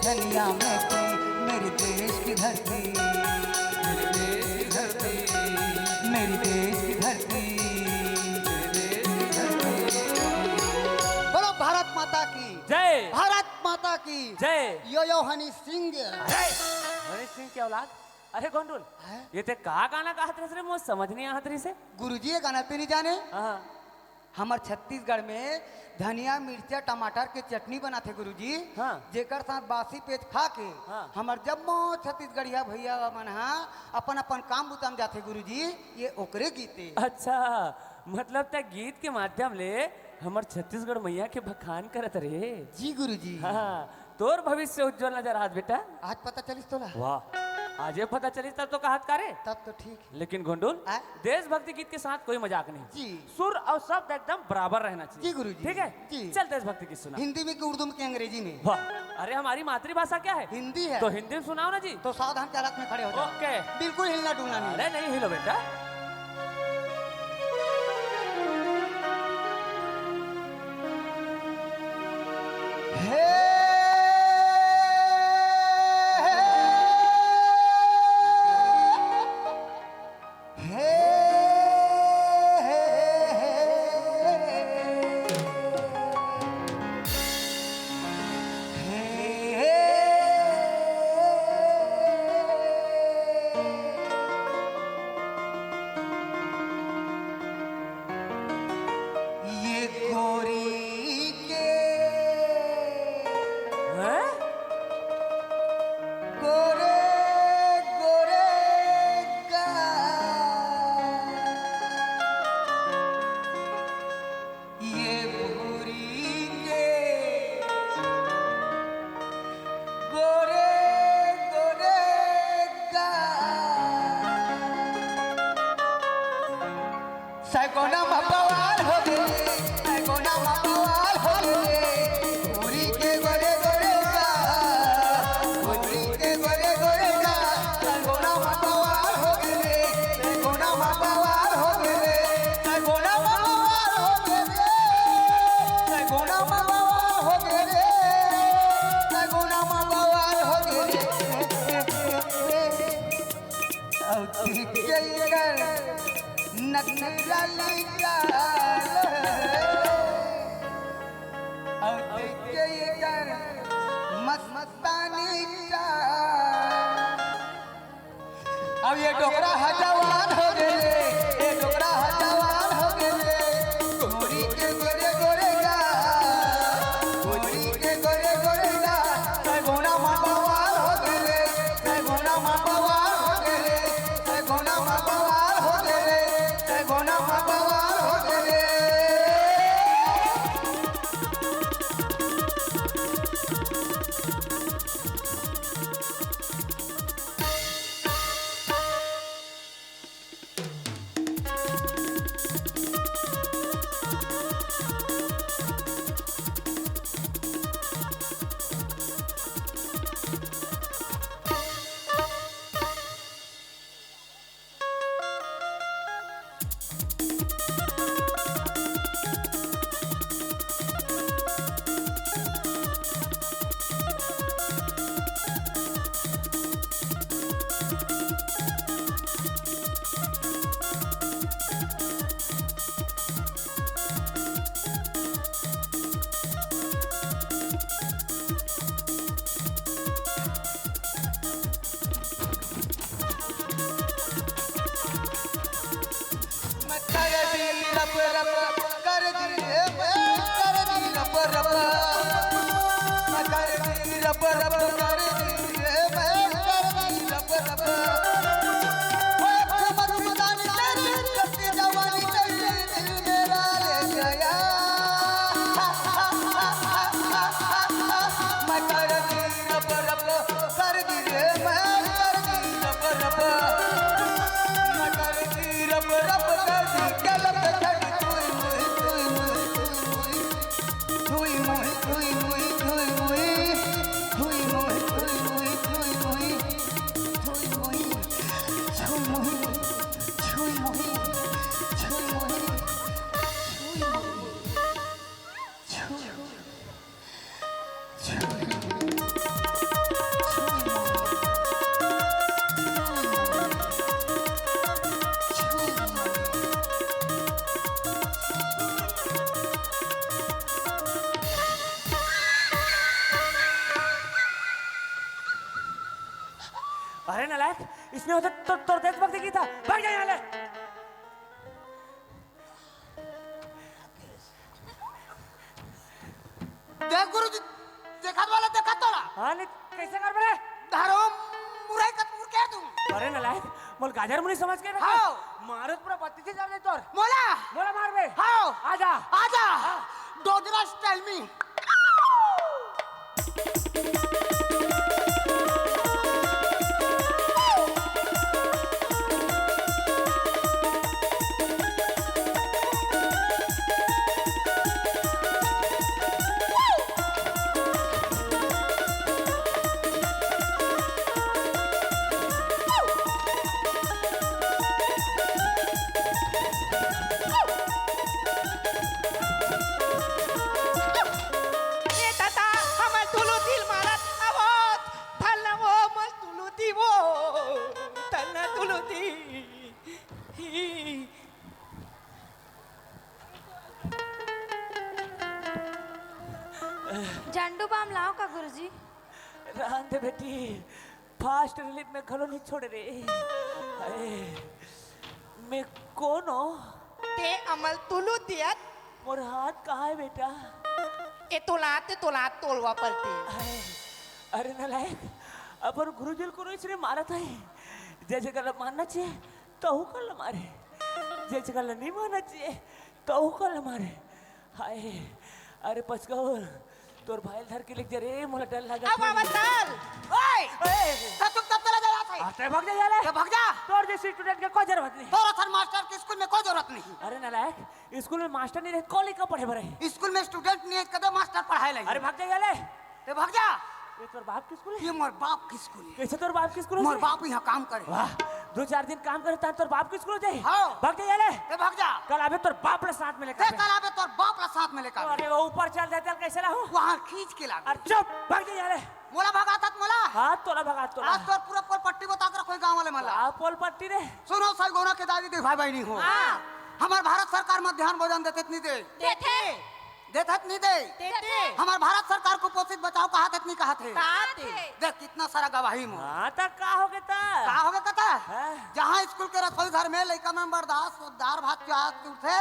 धनिया मैं थी मेरे देश की धरती, मेरे देश की धरती, मेरी देश की धरती, मेरे देश की धरती। बोलो भारत माता की जय। भारत माता की जय। यो यो हनी सिंह। अरे, हनी सिंह की औलाद। अरे गोंडुल, हैं? ये ते का गाना गात रहिस रे? मोर समझ नहीं आवत रहिस हे। गुरुजी, ये गाना ते नहीं जाने? हाँ। हमर छत्तीसगढ़ में धनिया, मिर्चा, टमाटर के चटनी बनाथे गुरुजी। हाँ। जेकर साथ बासी पेज खा के हाँ। हमर जम्मो छत्तीसगढ़िया भैया मन हा अपन अपन काम बुता म जाथे गुरुजी। ये ओकरे गीत हे। अच्छा, मतलब ते गीत के माध्यम ले हमर छत्तीसगढ़ मैया के बखान करत रे। जी गुरुजी। हाँ, तोर भविष्य उज्जवल नजर आत बेटा। आज पता चलिस तोला? वाह, आज ये पता चलिस तब तो कहत का रे? तब तो ठीक। लेकिन गोंडुल, आ? देशभक्ति गीत के साथ कोई मजाक नहीं। जी। सुर और शब्द एकदम बराबर रहना चाहिए। जी गुरुजी। ठीक है? जी। चल देशभक्ति गीत सुना। हिंदी में कि उर्दू में कि अंग्रेजी में? वाह, अरे हमारी मातृभाषा क्या है? हिंदी है। तो हिंदी में सुनाओ ना जी। तो सावधान के हालत में खड़े हो जाओ। ओके। बिल्कुल हिलना डुलना नहीं। अरे नहीं हिलो बेटा। हे, हे, ये गोरी के हैं? गोरे गोरे का, ये भूरी के गोरे गोरे का। सगुना मा बवाल हो गे, सगुना मा बवाल हो गे, गोरी के गोरे गोरे का, गोरी के गोरे गोरे का, सगुना मा बवाल हो गे, सगुना मा बवाल हो गे, सगुना मा बवाल हो गे, सगुना मा बवाल हो गे, सगुना मा बवाल हो गे। अउ देख के एकर नखरा निकाल, अउ देख के एकर मस्तानी चाल। अब ये डोकरा ह जवान हो गे रे, ये डोकरा ह जवान हो गे रे। गोरी के गोरे गोरे गा, गोरी के गोरे गोरे गा, सगुना मा बवाल हो गे रे, सगुना मा बवाल हो गे रे, सगुना मा बवाल हो गे रे, सगुना मा बवाल हो गे रे। मैं कर दी रप रप, कर दी रे मैं, कर दी रप रप। मैं कर दी रप रप, कर दी रे मैं, कर दी रप रप। ओए मस्तानी तेरी, कच्ची जवानी तेरी, दिल मेरा ले गया। मैं कर दी रप रप, कर दी रे मैं, कर दी रप रप। मैं कर दी रप रप, कर दी क्या लप कर दी, तुई मुई, तुई मुई, तुई मुई। तो, तो, तोर देशभक्ति गीत हे, भाग जा यहाँ ले। देख गुरुजी, देखत वाला देखत तोला। हाँ, नहीं, कैसे कर बे? धरो मुरई का तूर के तू। अरे नलायक, मोला गाजर मुनी समझ के रखे। हाँ। मारो तो पूरा बत्ती से जर दे तोर। मोला। मोला मार बे। हाँ। आजा। आजा। हाँ। डोगरा style में। ए दादा, हमर तुलुदी ल मारत आवत, थल वो मल तुलुदी वो, थल तुलुदी। झंडू बाम लाव का गुरुजी? रहन दे बेटी, fast relief में घलो नहीं छोड़े रे। अरे, मैं कौन हो? ते अमल तुलू दियत। मोर हाथ कहाँ है बेटा? ए तोला, ते तोला, तोलवा पलटी। अरे, अरे नलायक, अपन गुरुजी ल कोनो इसने मारत है। जैसे गलत मानना चाहिए, तहू काला मारे, जे जगह ल नहीं मानना चाहिए, तहू काला मारे। हाय, अरे पचकौल, तोर भाई ल धर के लेके जा रे, मोला डर लागत अब हे। आवा चल। ओए! ए! त चुप, तब चला जा यहाँ से। आ, तै भाग जा, जा ले। तै भाग जा। तोर जैसे student के कोई जरूरत नहीं। तोर असन मास्टर के स्कूल में कोई जरूरत नहीं। अरे नलायक, स्कूल में मास्टर नहीं रहे, कॉलेज का पढ़े बर हे। स्कूल में student नहीं है, कदे मास्टर पढ़ाए लगे। अरे भाग जा, जा ले। ते भाग जा। ये तोर बाप के स्कूल हे? ये मोर बाप के स्कूल हे। कैसे तोर बाप के स्कूल हे? मोर बाप यहाँ काम करे। वाह, दो चार दिन काम करे तान तोर बाप के स्कूल हो जाए। हाँ। भाग जा, जा ले। ते भाग जा। कल आबे तोर बाप ला साथ में लेकर ते आबे। कल आबे तोर बाप ला साथ में लेकर आबे। अरे वो ऊपर चल जाते कैसे ला हो? वहाँ खींच के लाबे। अरे चुप, भाग जा, जा ले। मोला भगात हस मोला। हाँ, तोला भगात तोला। आज तोर पूरा पोल पट्टी बता कर कोई गाँव वाले मन ला। हाँ, पोल पट्टी रे। सुनो सलगोना के दादी दे भाई बहनी हो। हाँ। हमर भारत सरकार मध्यान्ह भोजन देथे त नहीं दे? देथे। देथे त नहीं दे? देथे। हमर भारत सरकार कुपोषित बचाओ कहत हे त नहीं कहत हे? कहत हे। देख कितना सारा गवाही मोर। हाँ, त का हो गे त? का हो गे कता? हाँ। जहाँ स्कूल के रसोई घर में लइका मन बर्दाश्त दार भात प्याज उठथे,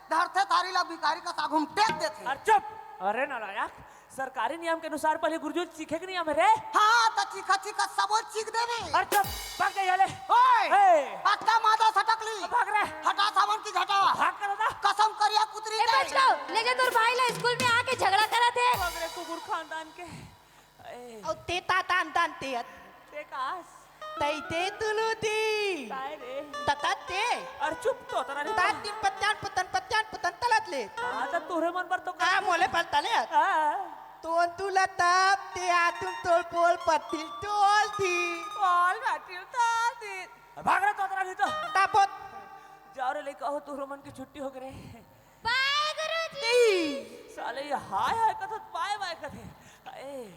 धरथे थारी ला भिखारी कस आगू में टेक देथे। अरे चुप! अरे नालायक, सरकारी नियम के अनुसार पहले गुरुजी सीखे के नियम हे रे। हाँ, त चीखा चीखा सबो चीख देबे। अरे चुप, भाग जा यहाँ ले। ओए, ए! अत्ता मादा सटकली। भाग रे। हटा सावन की घटा। भाग कर दा। कसम करिया कुतरी ए, के। बचकाऊ, ले जा तोर भाई ला स्कूल में आके झगड़ा करत हे। भाग रे कुकुर खानदान के। ए। अउ ते ता तान तान ते अत। ते कास। तैते तुलुदी। काय रे? ततते। अरे चुप तो, तरा नहीं तात तो। दिन पत्यान पतन, पत्यान पतन तलत ले। हाँ, त तोरे मन पर तो आ, कर। मोले पर तले। हाँ। तो तुला तब ते आतुम तोल पोल पतिल तोल दी। पोल पतिल तोल दी। भाग रे तो, तरा नहीं तो। तापोत। जाओ रे, लेके आओ, तोरे मन की छुट्टी हो गई रे। बाय गुरुजी। साले ये हाय हाय कथे, बाय बाय कथे। ए।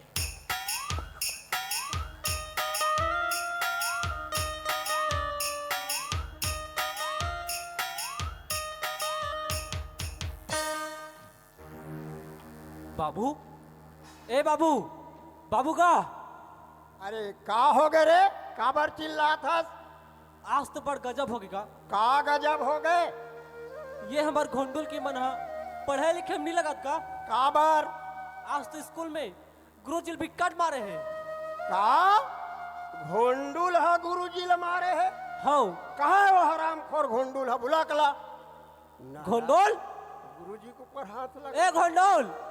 बाबू, ए बाबू, बाबू का? अरे, का हो गे रे? काबर चिल्लात हस? आज तो बड़ गजब हो गे का? का गजब हो गे? ये हमर घोंडुल के मन ह पढ़े लिखे में नहीं लगत का? काबर? आज तो स्कूल में गुरुजी ल बिकट मारे हे। का? घोंडुल ह गुरुजी ल मारे हे? हौ। कहाँ हे वो हरामखोर घोंडुल ह? बुला के ला। ना, घोंडोल? गुरुजी के ऊपर हाथ लगा। ए घोंडोल!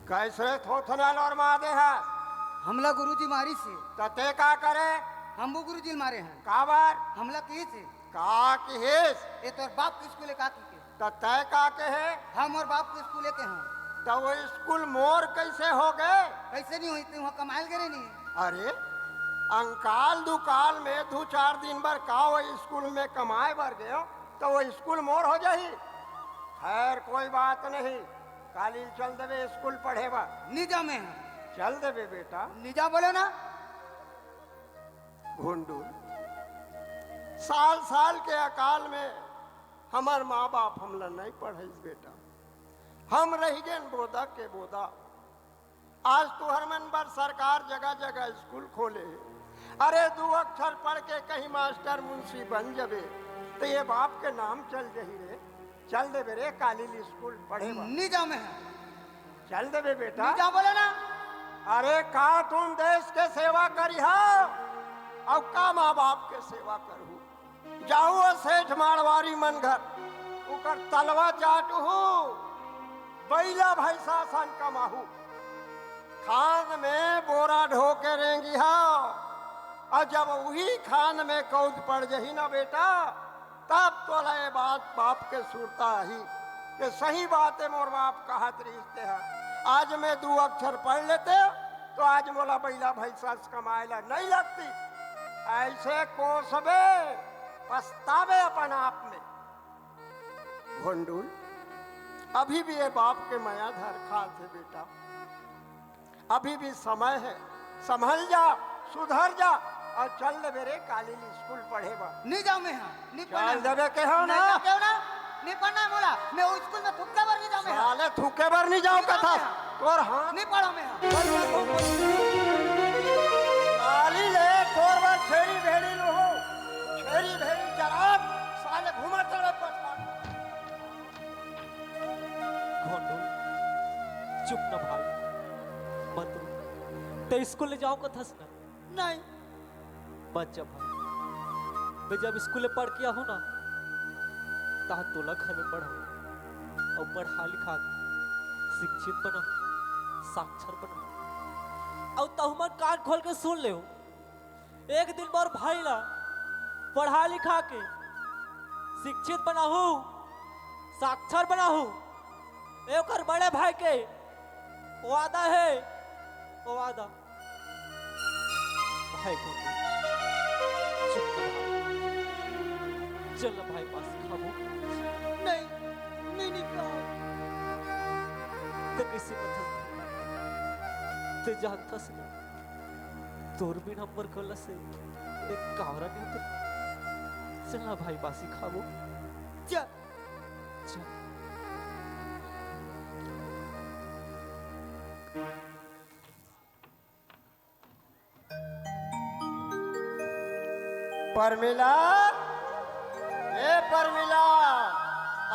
कैसे थोथना लोरमादे हस? हमला गुरुजी मारिस हे। त ते का करे? हम वो गुरुजी ल मारे हन। काबर? हमला किहिस हे। का किहिस? ए तोर बाप के स्कूल हे का कहिके? त तैं का कहे? हम मोर बाप के स्कूले के हूँ। त वो स्कूल मोर कैसे हो गे? कैसे नहीं होही? ते वहाँ कमाए ल गे रहे नहीं। अरे, अंकाल दुकाल में दू चार दिन बर का वो स्कूल में कमाए बर गयो, त वो स्कूल मोर हो जाही? खैर, कोई बात नहीं, काली चल देबे स्कूल पढ़े बर। नहीं जा मैं। चल देबे बेटा। नहीं जा बोले ना। घोंडुल, साल साल के अकाल में हमर माँ बाप हमला नहीं पढ़ाइस बेटा। हम रहि गेन बोदा के बोदा। आज तुहर मन बर सरकार जगह जगह स्कूल खोले हे। अरे, दू अक्षर पढ़ के कहीं मास्टर मुंशी बन जबे, त ये बाप के नाम चल जही रे। चल देबे रे काली ल स्कूल पढ़े बर। नहीं जाऊं मैं। चल देबे बेटा। नहीं जाऊं बोले ना। अरे, का तुम देश के सेवा करिहा, अउ का माँ बाप के सेवा करहू? जाहू ओ सेठ मारवारी मन घर, उकर तलवा चाटहू, बइला भैंसा सन कमाहू। खान में बोरा ढो के रेंगिहा, अउ जब उही खान में कौद पड़ जही ना बेटा, तब तोला ये बात बाप के सुरता आही कि सही बात हे, मोर बाप कहत रहिस ते ह। आज मैं दू अक्षर पढ़ लेते, तो आज मोला बइला भैंसा से कमाए ला नहीं लगती। ऐसे कोसबे, पछताबे अपन आप में। भोंडूल, अभी भी ये बाप के मया धर खात हे बेटा। अभी भी समय हे, संभल जा, सुधर जा, अउ चल देबे रे काली ल स्कूल पढ़े बर। नहीं जाऊं मैं, हाँ, नहीं पढ़ना चल है। देबे के हो नहीं ना? जाऊं, क्यों ना? नहीं पढ़ना है मोला, मैं वो स्कूल में थुक्के बर नहीं जाऊं मैं, हाँ। साले थुक्के बर नहीं जाऊं नहीं जाऊं कथा। मैं, हाँ। तोर हाँ। नहीं पढ़ो मैं, हाँ। काली ले तोर बर छेरी भेड़ी लूहूं, छेरी भेड़ी चराब, साले घूमा चढ़े पछाड़। घोंडू, चुप ना भाई, मत रो। ते स्कूल ले जाओ कथस ना? नहीं। मत जा भाई, मैं जब स्कूल ले पढ़ के आहूं ना, तहां तोला घर में पढ़ाहूं अउ पढ़ा लिखा के शिक्षित बनाहूं, साक्षर बनाहूं। अउ तहु मन कान खोल के सुन लेहू, एक दिन मोर भाई ला पढ़ा लिखा के शिक्षित बनाहूं, साक्षर बनाहूं, ए ओकर बड़े भाई के वादा हे, वादा। भाई को चुप कर। चल ना भाई पास खाबो। नहीं, मैं नहीं खाऊं। ते कैसे बता? ते जानता से ना। तोर बिन हमर कला से एक कावरा नहीं उतर। चल ना भाई, बासी खाबो। चल। चल। परमिला, ए परमिला,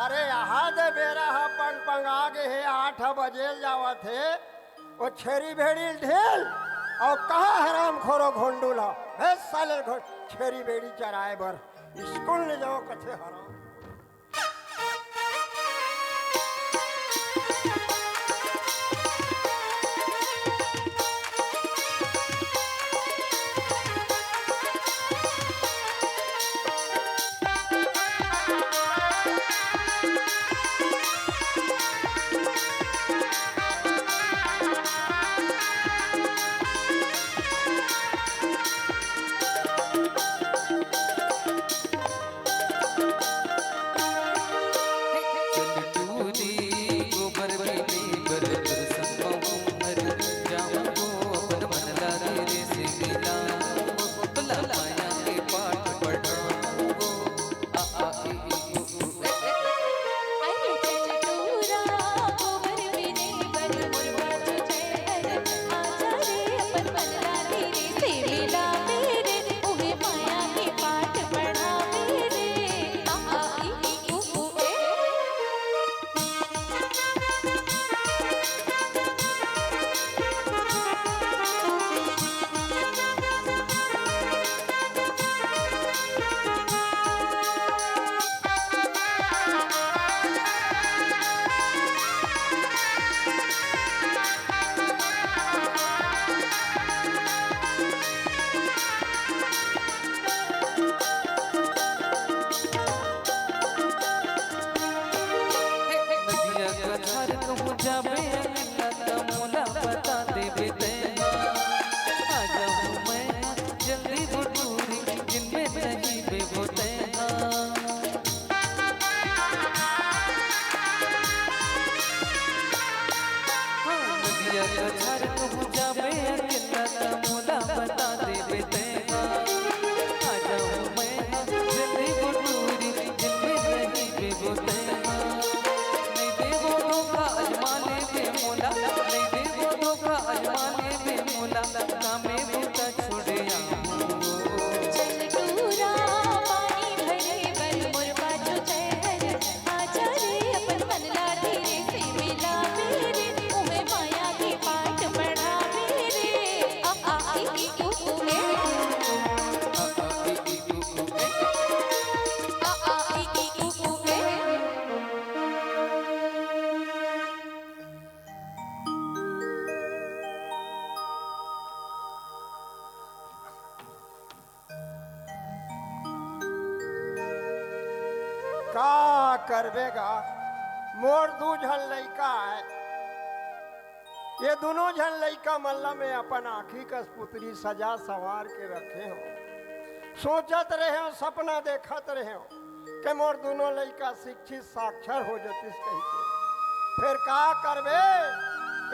अरे, यहाँ दे बेरा ह पंग पंग आ गे हे, आठ बजे ल जावत हे। ओ छेरी भेड़ी ल ढील, अउ कहाँ हराम खोरो घोंडू ल, हे साले घो-, छेरी भेड़ी चराए बर स्कूल ले जाओ कथे हराम। लंका में भूता छुड़िया। जल टूरा पानी भरे बर मोर पाछू तैहर। आजा रे अपन मन ला धीरे से मिलावे रे। उमे माया के पाठ पढ़ावे रे। अ, आ, इ, ई, उ, ऊ, ए। अ, आ, इ, ई, उ, ऊ, ए। का करबे गा, मोर दू झन लइका आय। ये दूनों झन लइका मन ला मैं अपन आँखी कस पुतरी सजा संवार के रखे हंव। सोचत रहे हंव, सपना देखत रहे हंव के मोर दूनों लइका शिक्षित साक्षर हो जतिस कहिके। फेर का करबे,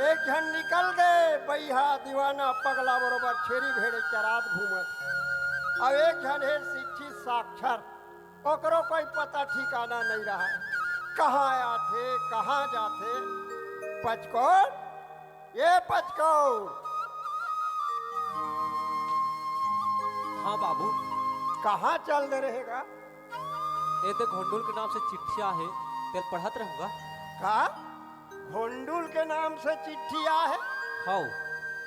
एक झन निकल दे बइहा दीवाना पगला बरोबर छेरी भेड़े चरात घूमत, अउ एक झन हे शिक्षित साक्षर, ओकरो कोई पता ठिकाना नइ रहय, कहाँ आथे, कहाँ जाथे। पचकोर, ये पचकोर। हाँ बाबू। कहाँ चल दे रहे गा? ए दे घोंडुल के नाम से चिट्ठी आहे, तेल पढ़त रहूंगा। का? घोंडुल के नाम से चिट्ठी आहे? हौ।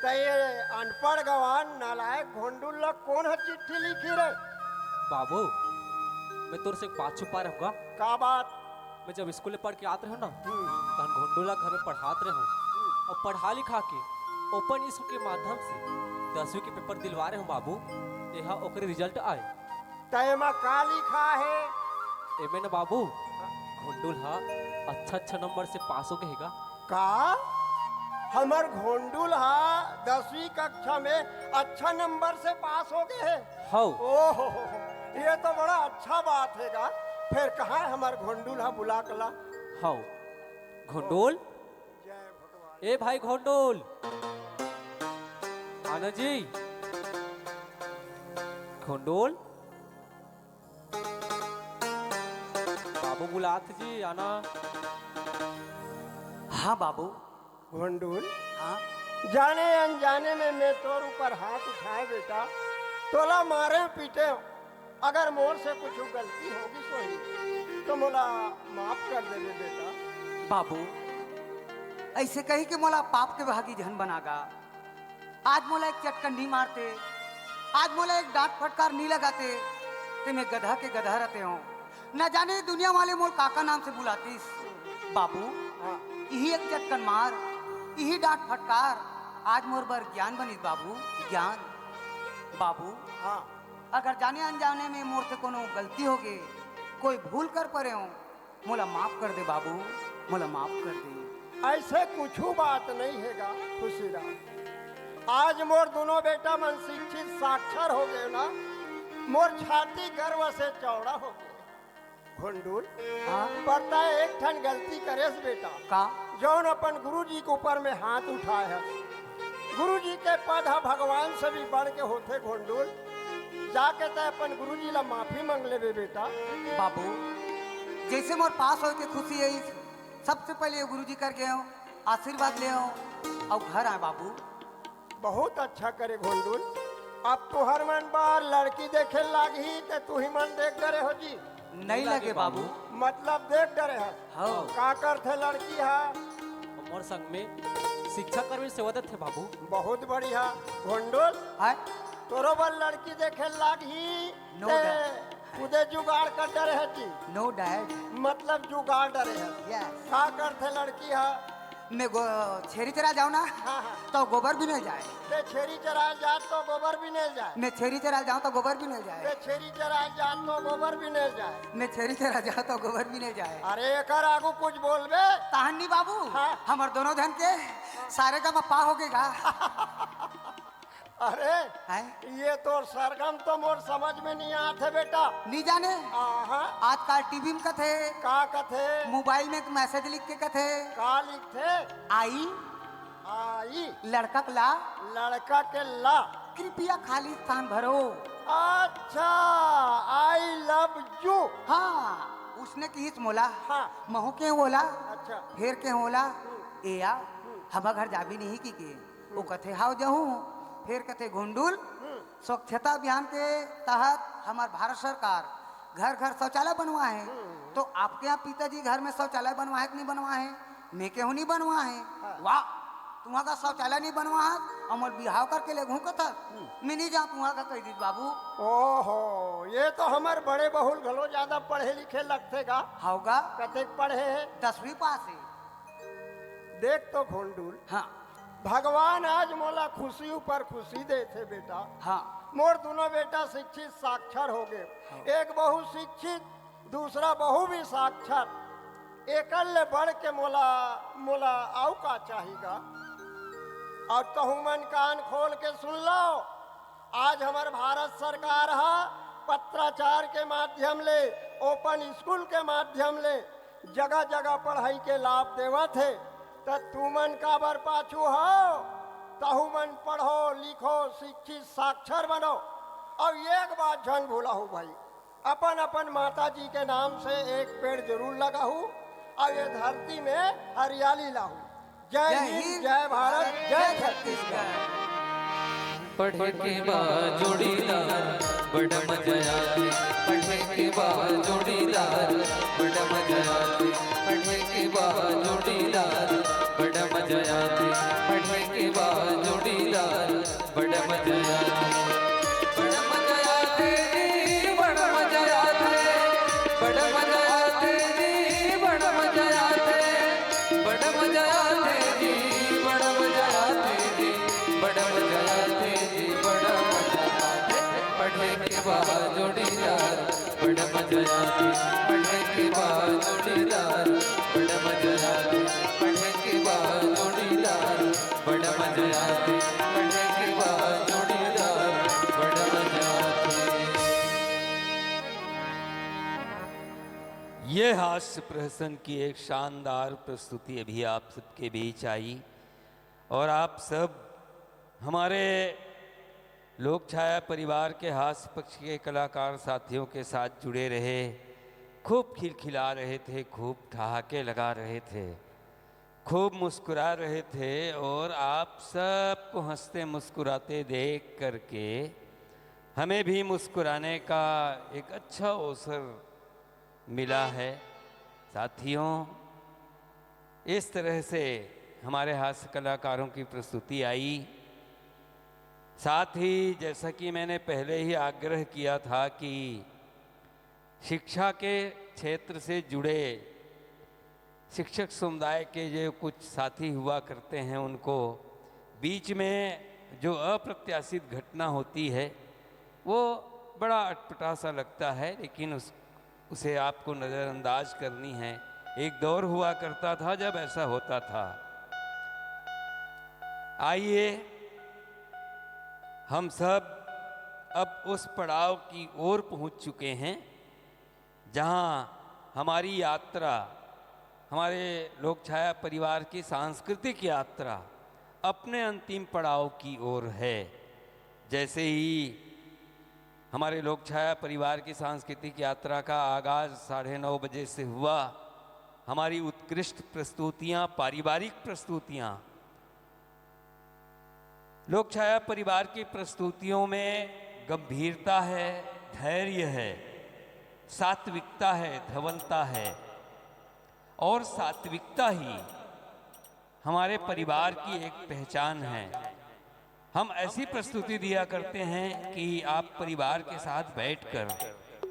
त ये अनपढ़ गवार नालायक घोंडुल ला कोन ह चिट्ठी लिखी रे? बाबू, मैं तोर से एक बात छुपा रहूंगा। का बात? मैं जब स्कूल ले पढ़ के आत रहेंव ना, हम्म। तहन घोंडुल ला घर में पढ़ात रहेंव। हम्म। अउ पढ़ा लिखा के ओपन स्कूल के माध्यम से दसवीं के पेपर दिलवा रहेंव बाबू। एहा ओकरे रिजल्ट आय। त एमा का लिखा हे? एमे न बाबू, घोंडुल ह अच्छा अच्छा नंबर से पास हो गे हे गा। का? हमर घोंडुल ह दसवीं कक्षा में अच्छा नंबर से पास हो गे हे? हौ। ओहो, ये तो बड़ा अच्छा बात हे गा। फेर कहाँ हे हमर घोंडुल ह, बुला के ला। हौ, घोंडुल। जय भगवान। ए भाई घोंडुल, आना जी। घोंडुल, बाबू बुलात जी, आना। हाँ बाबू। घोंडुल, हाँ? जाने अनजाने में मैं तोर ऊपर हाथ उठाए बेटा, तोला मारे पीटे, अगर मोर से कुछ गलती होगिस होही तो मोला माफ कर देबे बेटा। बाबू, अइसे कहि के मोला पाप के भागी झन बना गा। आज मोला एक चटकन नी मारते, आज मोला एक डांट फटकार नी लगाते, ते मैं गधा के गधा रहतेंव। न जाने दुनिया वाले मोर का का नाम से बुलातिस। बाबू, हाँ। इही एक चटकन मार, इही डांट फटकार आज मोर बर ज्ञान बनिस बाबू, ज्ञान। बाबू, हाँ। अगर जाने अनजाने में मोर से कोनो गलती होगे, कोई भूल कर परेंव, मोला माफ कर दे बाबू, मोला माफ कर दे। अइसे कुछु बात नइ हे गा खुशीराम। आज मोर दूनों बेटा मन शिक्षित साक्षर हो गे ना, मोर छाती गर्व से चौड़ा हो गे। घोंडुल, हाँ? पर तैं एक ठन गलती करेस बेटा। का? जौन अपन गुरुजी के ऊपर में हाथ उठाए हस। गुरुजी के पद ह भगवान से भी बढ़ के होथे घोंडुल। जाके तैं अपन गुरुजी ला माफी मांग लेबे बेटा। बाबू, जइसे मोर पास होए के खुशी हे, सबसे पहले गुरुजी कर गेंव, आशीर्वाद लेंव अउ घर आए बाबू। बहुत अच्छा करे घोंडुल। अब तुंहर मन बर लड़की देखे लागही त तुही मन देख डरे हो जी। नइ लगे बाबू। मतलब देख डरे हस। हाँ। का करथे लड़की ह? मोर संग में शिक्षा कर्मी सेवा देथे बाबू। बहुत बढ़िया। घोंडुल, हाँ? तोरो बर लड़की देखे लागही। No ते doubt। खुदे जुगाड़ कर डरे हस जी। No doubt। मतलब जुगाड़ डरे हस। Yes। का करथे लड़की ह? मैं गो-, छेरी चरा जाओं ना, हाँ, हाँ। तो गोबर बिने जाए। ते छेरी चरा जा तो गोबर बिने जाए। मैं छेरी चरा जाओं तो गोबर बिने जाए। ते छेरी चरा जा तो गोबर बिने जाए। मैं छेरी चरा जाओं तो गोबर बिने जाए। अरे, एकर आगू कुछ बोलबे? तहन नी बाबू, हाँ। हमर दोनों झन के सारे का मप्पा हो गे गा। अरे, हैं? ये तोर सरगम तो मोर समझ में नइ आथे बेटा। नइ जाने? आहा। आजकल टीवी में कथे। का कथे? मोबाइल में मैसेज लिख के कथे। का लिखथे? आई। आई। लड़का के ला। लड़का के ला। कृपया खाली स्थान भरो। अच्छा, I love you। हाँ, उसने किहिस मोला। हाँ। महूँ केहेंव ओला। अच्छा। फेर केहेंव ओला। हम्म। ए आ, हम्म। हमर घर जाबे नहीं कि के। वो कथे, "हाव जाहूँ।" फेर कथे घोंडुल, स्वच्छता अभियान के तहत हमर भारत सरकार घर घर शौचालय बनवा हे। तो आपके यहाँ पिताजी घर में शौचालय बनवा हे कि नहीं बनवा हे? मैं केहू नहीं बनवा हे। वाह, तुहा का शौचालय नहीं बनवा हे, हमर बिहाव करके ले घूँ कथस। मैं नहीं जाऊँ तुहा का कह दीस बाबू। ओहो, ये तो हमर बड़े बहुल घलो ज्यादा पढ़े लिखे लगथे गा। हव गा। कतेक पढ़े हे? दसवीं पास हे। देख तो घोंडुल, हाँ। भगवान आज मोला खुशी ऊपर खुशी देथे बेटा। हाँ। मोर दोनों बेटा शिक्षित साक्षर हो गए। हाँ। एक बहु शिक्षित, दूसरा बहु भी साक्षर। एकर ले बढ़ के मोला, मोला अउ का चाही गा? अउ तहू मन कान खोल के सुन लो, आज हमर भारत सरकार ह पत्राचार के माध्यम ले, ओपन स्कूल के माध्यम ले जगह जगह पढ़ाई के लाभ देवत हे, त तुमन काबर पाछू हो? तहू मन पढ़ो, लिखो, शिक्षित, साक्षर बनो। अउ एक बात झन भूलहू भाई, अपन अपन माता जी के नाम से एक पेड़ जरूर लगाहू, अउ ये धरती में हरियाली लाहू। जय हिंद, जय भारत, जय छत्तीसगढ़। पढ़े के बाद जोड़ीदार, बड़ा मजा आथे। पढ़े के बाद जोड़ीदार, बड़ा मजा आथे। पढ़े के बाद जोड़ीदार, बड़ा मजा आथे। पढ़े के बाद जोड़ीदार, बड़ा मजा आथे। बड़ा मजा आथे जी, बड़ा मजा आथे। बड़ा मजा आथे जी, बड़ा मजा आथे। बड़ा मजा आथे जी, बड़ा मजा आथे जी। बड़ा मजा आथे जी, बड़ा मजा आथे। पढ़े के बाद जोड़ीदार, बड़ा मजा आथे। पढ़े के बाद जोड़ीदार, बड़ा मजा आथे। पढ़े के बाद जोड़ीदार, बड़ा मजा आथे। पढ़े के बाद जोड़ीदार, बड़ा मजा आथे। ये हास्य प्रहसन की एक शानदार प्रस्तुति अभी आप सबके बीच आई। और आप सब हमारे लोक छाया परिवार के हास्य पक्ष के कलाकार साथियों के साथ जुड़े रहे, खूब खिलखिला रहे थे, खूब ठहाके लगा रहे थे, खूब मुस्कुरा रहे थे और आप सबको हंसते मुस्कुराते देख करके हमें भी मुस्कुराने का एक अच्छा अवसर मिला है। साथियों, इस तरह से हमारे हास्य कलाकारों की प्रस्तुति आई। साथ ही, जैसा कि मैंने पहले ही आग्रह किया था कि शिक्षा के क्षेत्र से जुड़े शिक्षक समुदाय के जो कुछ साथी हुआ करते हैं, उनको बीच में जो अप्रत्याशित घटना होती है, वो बड़ा अटपटा सा लगता है, लेकिन उस उसे आपको नज़रअंदाज करनी है। एक दौर हुआ करता था जब ऐसा होता था। आइए, हम सब अब उस पड़ाव की ओर पहुंच चुके हैं जहां हमारी यात्रा, हमारे लोक छाया परिवार की सांस्कृतिक यात्रा अपने अंतिम पड़ाव की ओर है। जैसे ही हमारे लोक छाया परिवार की सांस्कृतिक यात्रा का आगाज साढ़े नौ बजे से हुआ। हमारी उत्कृष्ट प्रस्तुतियां, पारिवारिक प्रस्तुतियां, लोक छाया परिवार की प्रस्तुतियों में गंभीरता है, धैर्य है, सात्विकता है, धवलता है। और सात्विकता ही हमारे परिवार की एक पहचान है। हम ऐसी प्रस्तुति दिया करते हैं कि आप परिवार के साथ बैठकर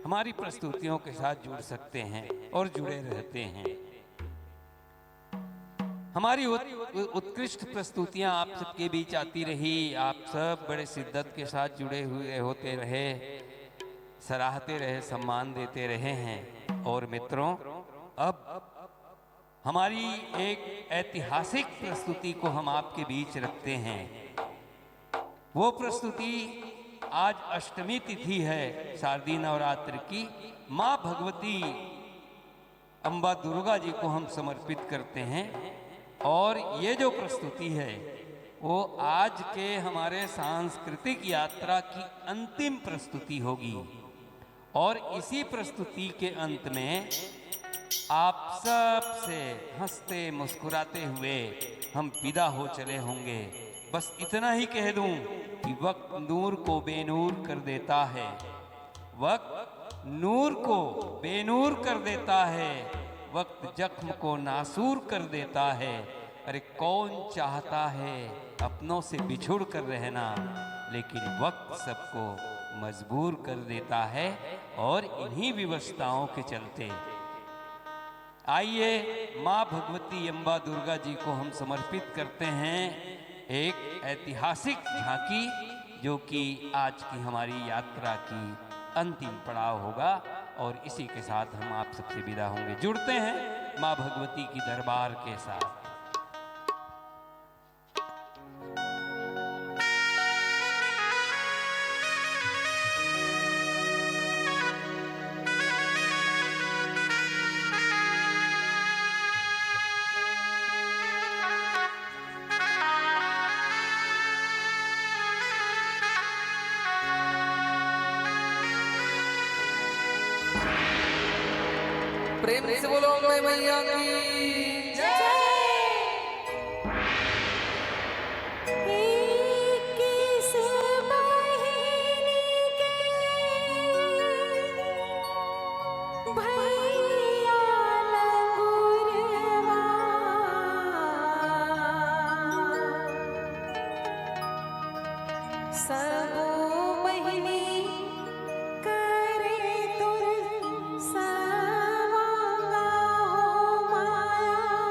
हमारी प्रस्तुतियों के साथ जुड़ सकते हैं और जुड़े रहते हैं। हमारी उत-, उत्कृष्ट प्रस्तुतियां आप सबके बीच आती रही। आप सब बड़े शिद्दत के साथ जुड़े हुए होते रहे, सराहते रहे, सम्मान देते रहे हैं। और मित्रों, अब हमारी एक ऐतिहासिक प्रस्तुति को हम आपके बीच रखते हैं। वो प्रस्तुति, आज अष्टमी तिथि है शारदीय नवरात्र की, माँ भगवती अम्बा दुर्गा जी को हम समर्पित करते हैं। और ये जो प्रस्तुति है, वो आज के हमारे सांस्कृतिक यात्रा की अंतिम प्रस्तुति होगी। और इसी प्रस्तुति के अंत में आप सब से हंसते मुस्कुराते हुए हम विदा हो चले होंगे। बस इतना ही कह दूं, कि वक्त नूर को बेनूर कर देता है, वक्त नूर को बेनूर कर देता है, वक्त जख्म को नासूर कर देता है। अरे, कौन चाहता है अपनों से बिछुड़ कर रहना, लेकिन वक्त सबको मजबूर कर देता है। और इन्हीं विवशताओं के चलते आइए, माँ भगवती अम्बा दुर्गा जी को हम समर्पित करते हैं एक ऐतिहासिक झांकी, जो कि आज की हमारी यात्रा की अंतिम पड़ाव होगा। और इसी के साथ हम आप सबसे विदा होंगे, जुड़ते हैं माँ भगवती की दरबार के साथ। प्रेम से बोलो अम्बे मैया की जय। इक्कीस महीने के भैया लंगुरवा, सबो बहिनी करे तोर सवांगा हो माया।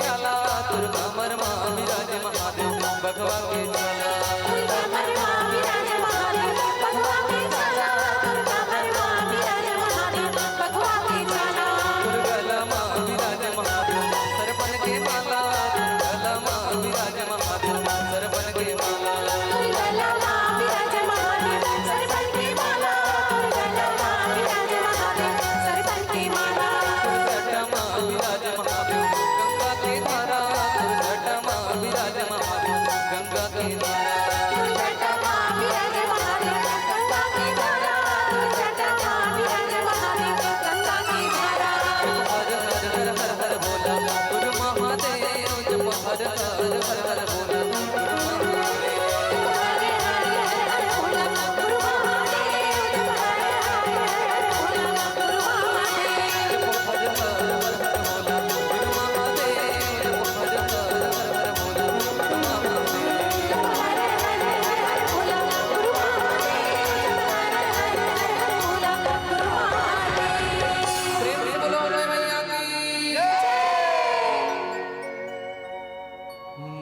छाला, तोर कमर मा विराजे महादेव, बघवा के छाला। तोर कमर मा विराजे महादेव, बघवा के छाला। तोर कमर मा विराजे महादेव, बघवा के छाला। तोर गला मा विराजे महादेव, सरपन के माला। तोर गला मा विराजे महादेव, सरपन के माला। तोर गला मा विराजे महादेव, सरपन के माला। तोर गला मा विराजे महादेव, सरपन के माला। तोर जटा मा विराजे महादेव, गंगा के धारा। तोर जटा मा विराजे महादेव, गंगा के धारा। तोर जटा मा विराजे महादेव, गंगा के धारा। तोर जटा मा विराजे महादेव, गंगा के धारा। हर हर हर हर हर भोला, गुरु महादेव, जप हर हर हर हर भोला, गुरु महादेव। हर हर हर हर भोला, गुरु महादेव, जप हर हर हर हर भोला, गुरु महादेव। प्रेम से बोलो अम्बे मैया की।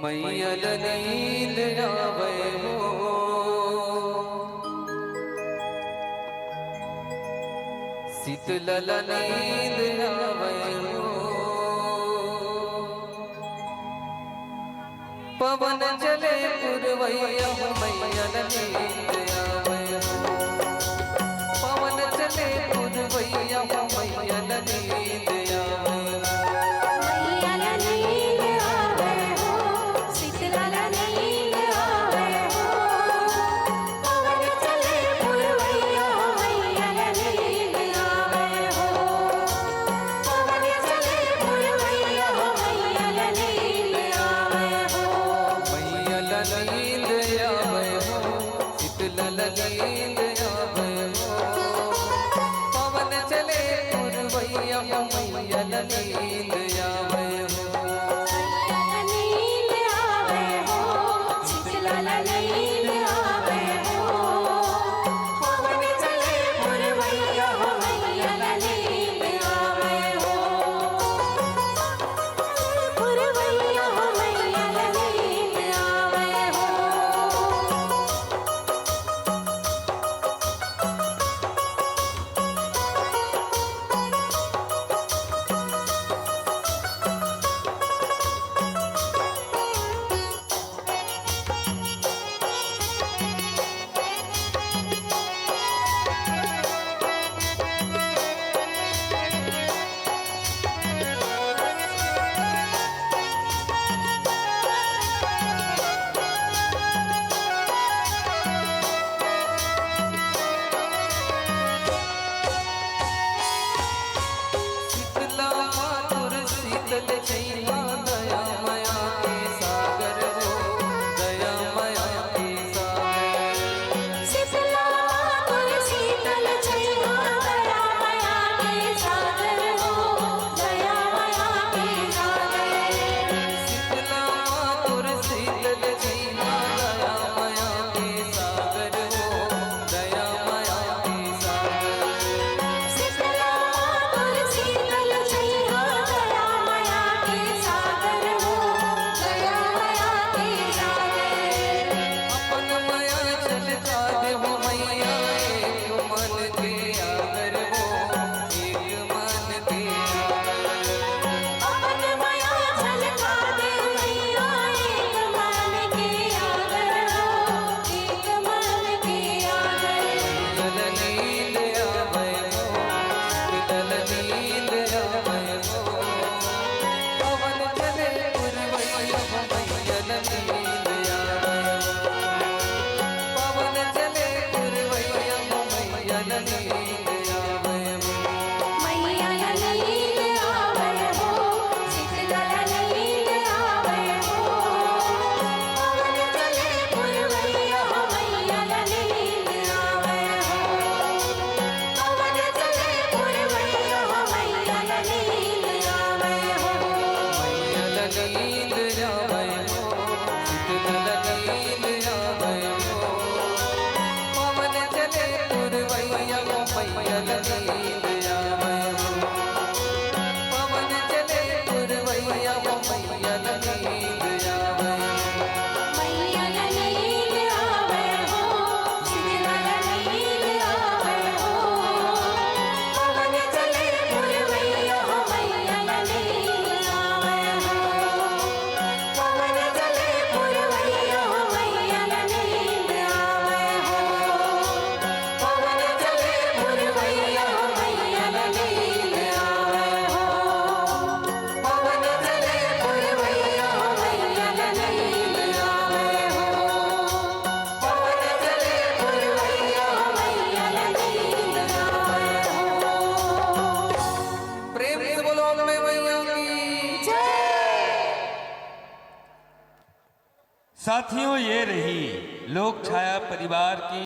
मैया ल नींद आवे हो, शीतला ल नींद आवे हो। पवन चले पुरवैया हो, मैया ल नींद आवे हो। पवन चले पुरवैया हो, मैया ल नींद आवे हो। मैया ल नींद आवे हो, शीतला ल नींद आवे हो। पवन चले पुरवैया हो, मैया ल नींद आवे हो। पवन चले पुरवैया हो, मैया ल नींद आवे हो। मैया ल नींद आवे हो, शीतला ल नींद आवे हो। पवन चले पुरवैया हो, मैया ल नींद आवे हो। मैया ल नींद आवे हो, शीतला ल नींद आवे हो। पवन चले पुरवैया हो, मैया ल नींद आवे हो। पुरवैया हो, मैया ल नींद आवे हो। साथियों, ये रही लोक छाया परिवार की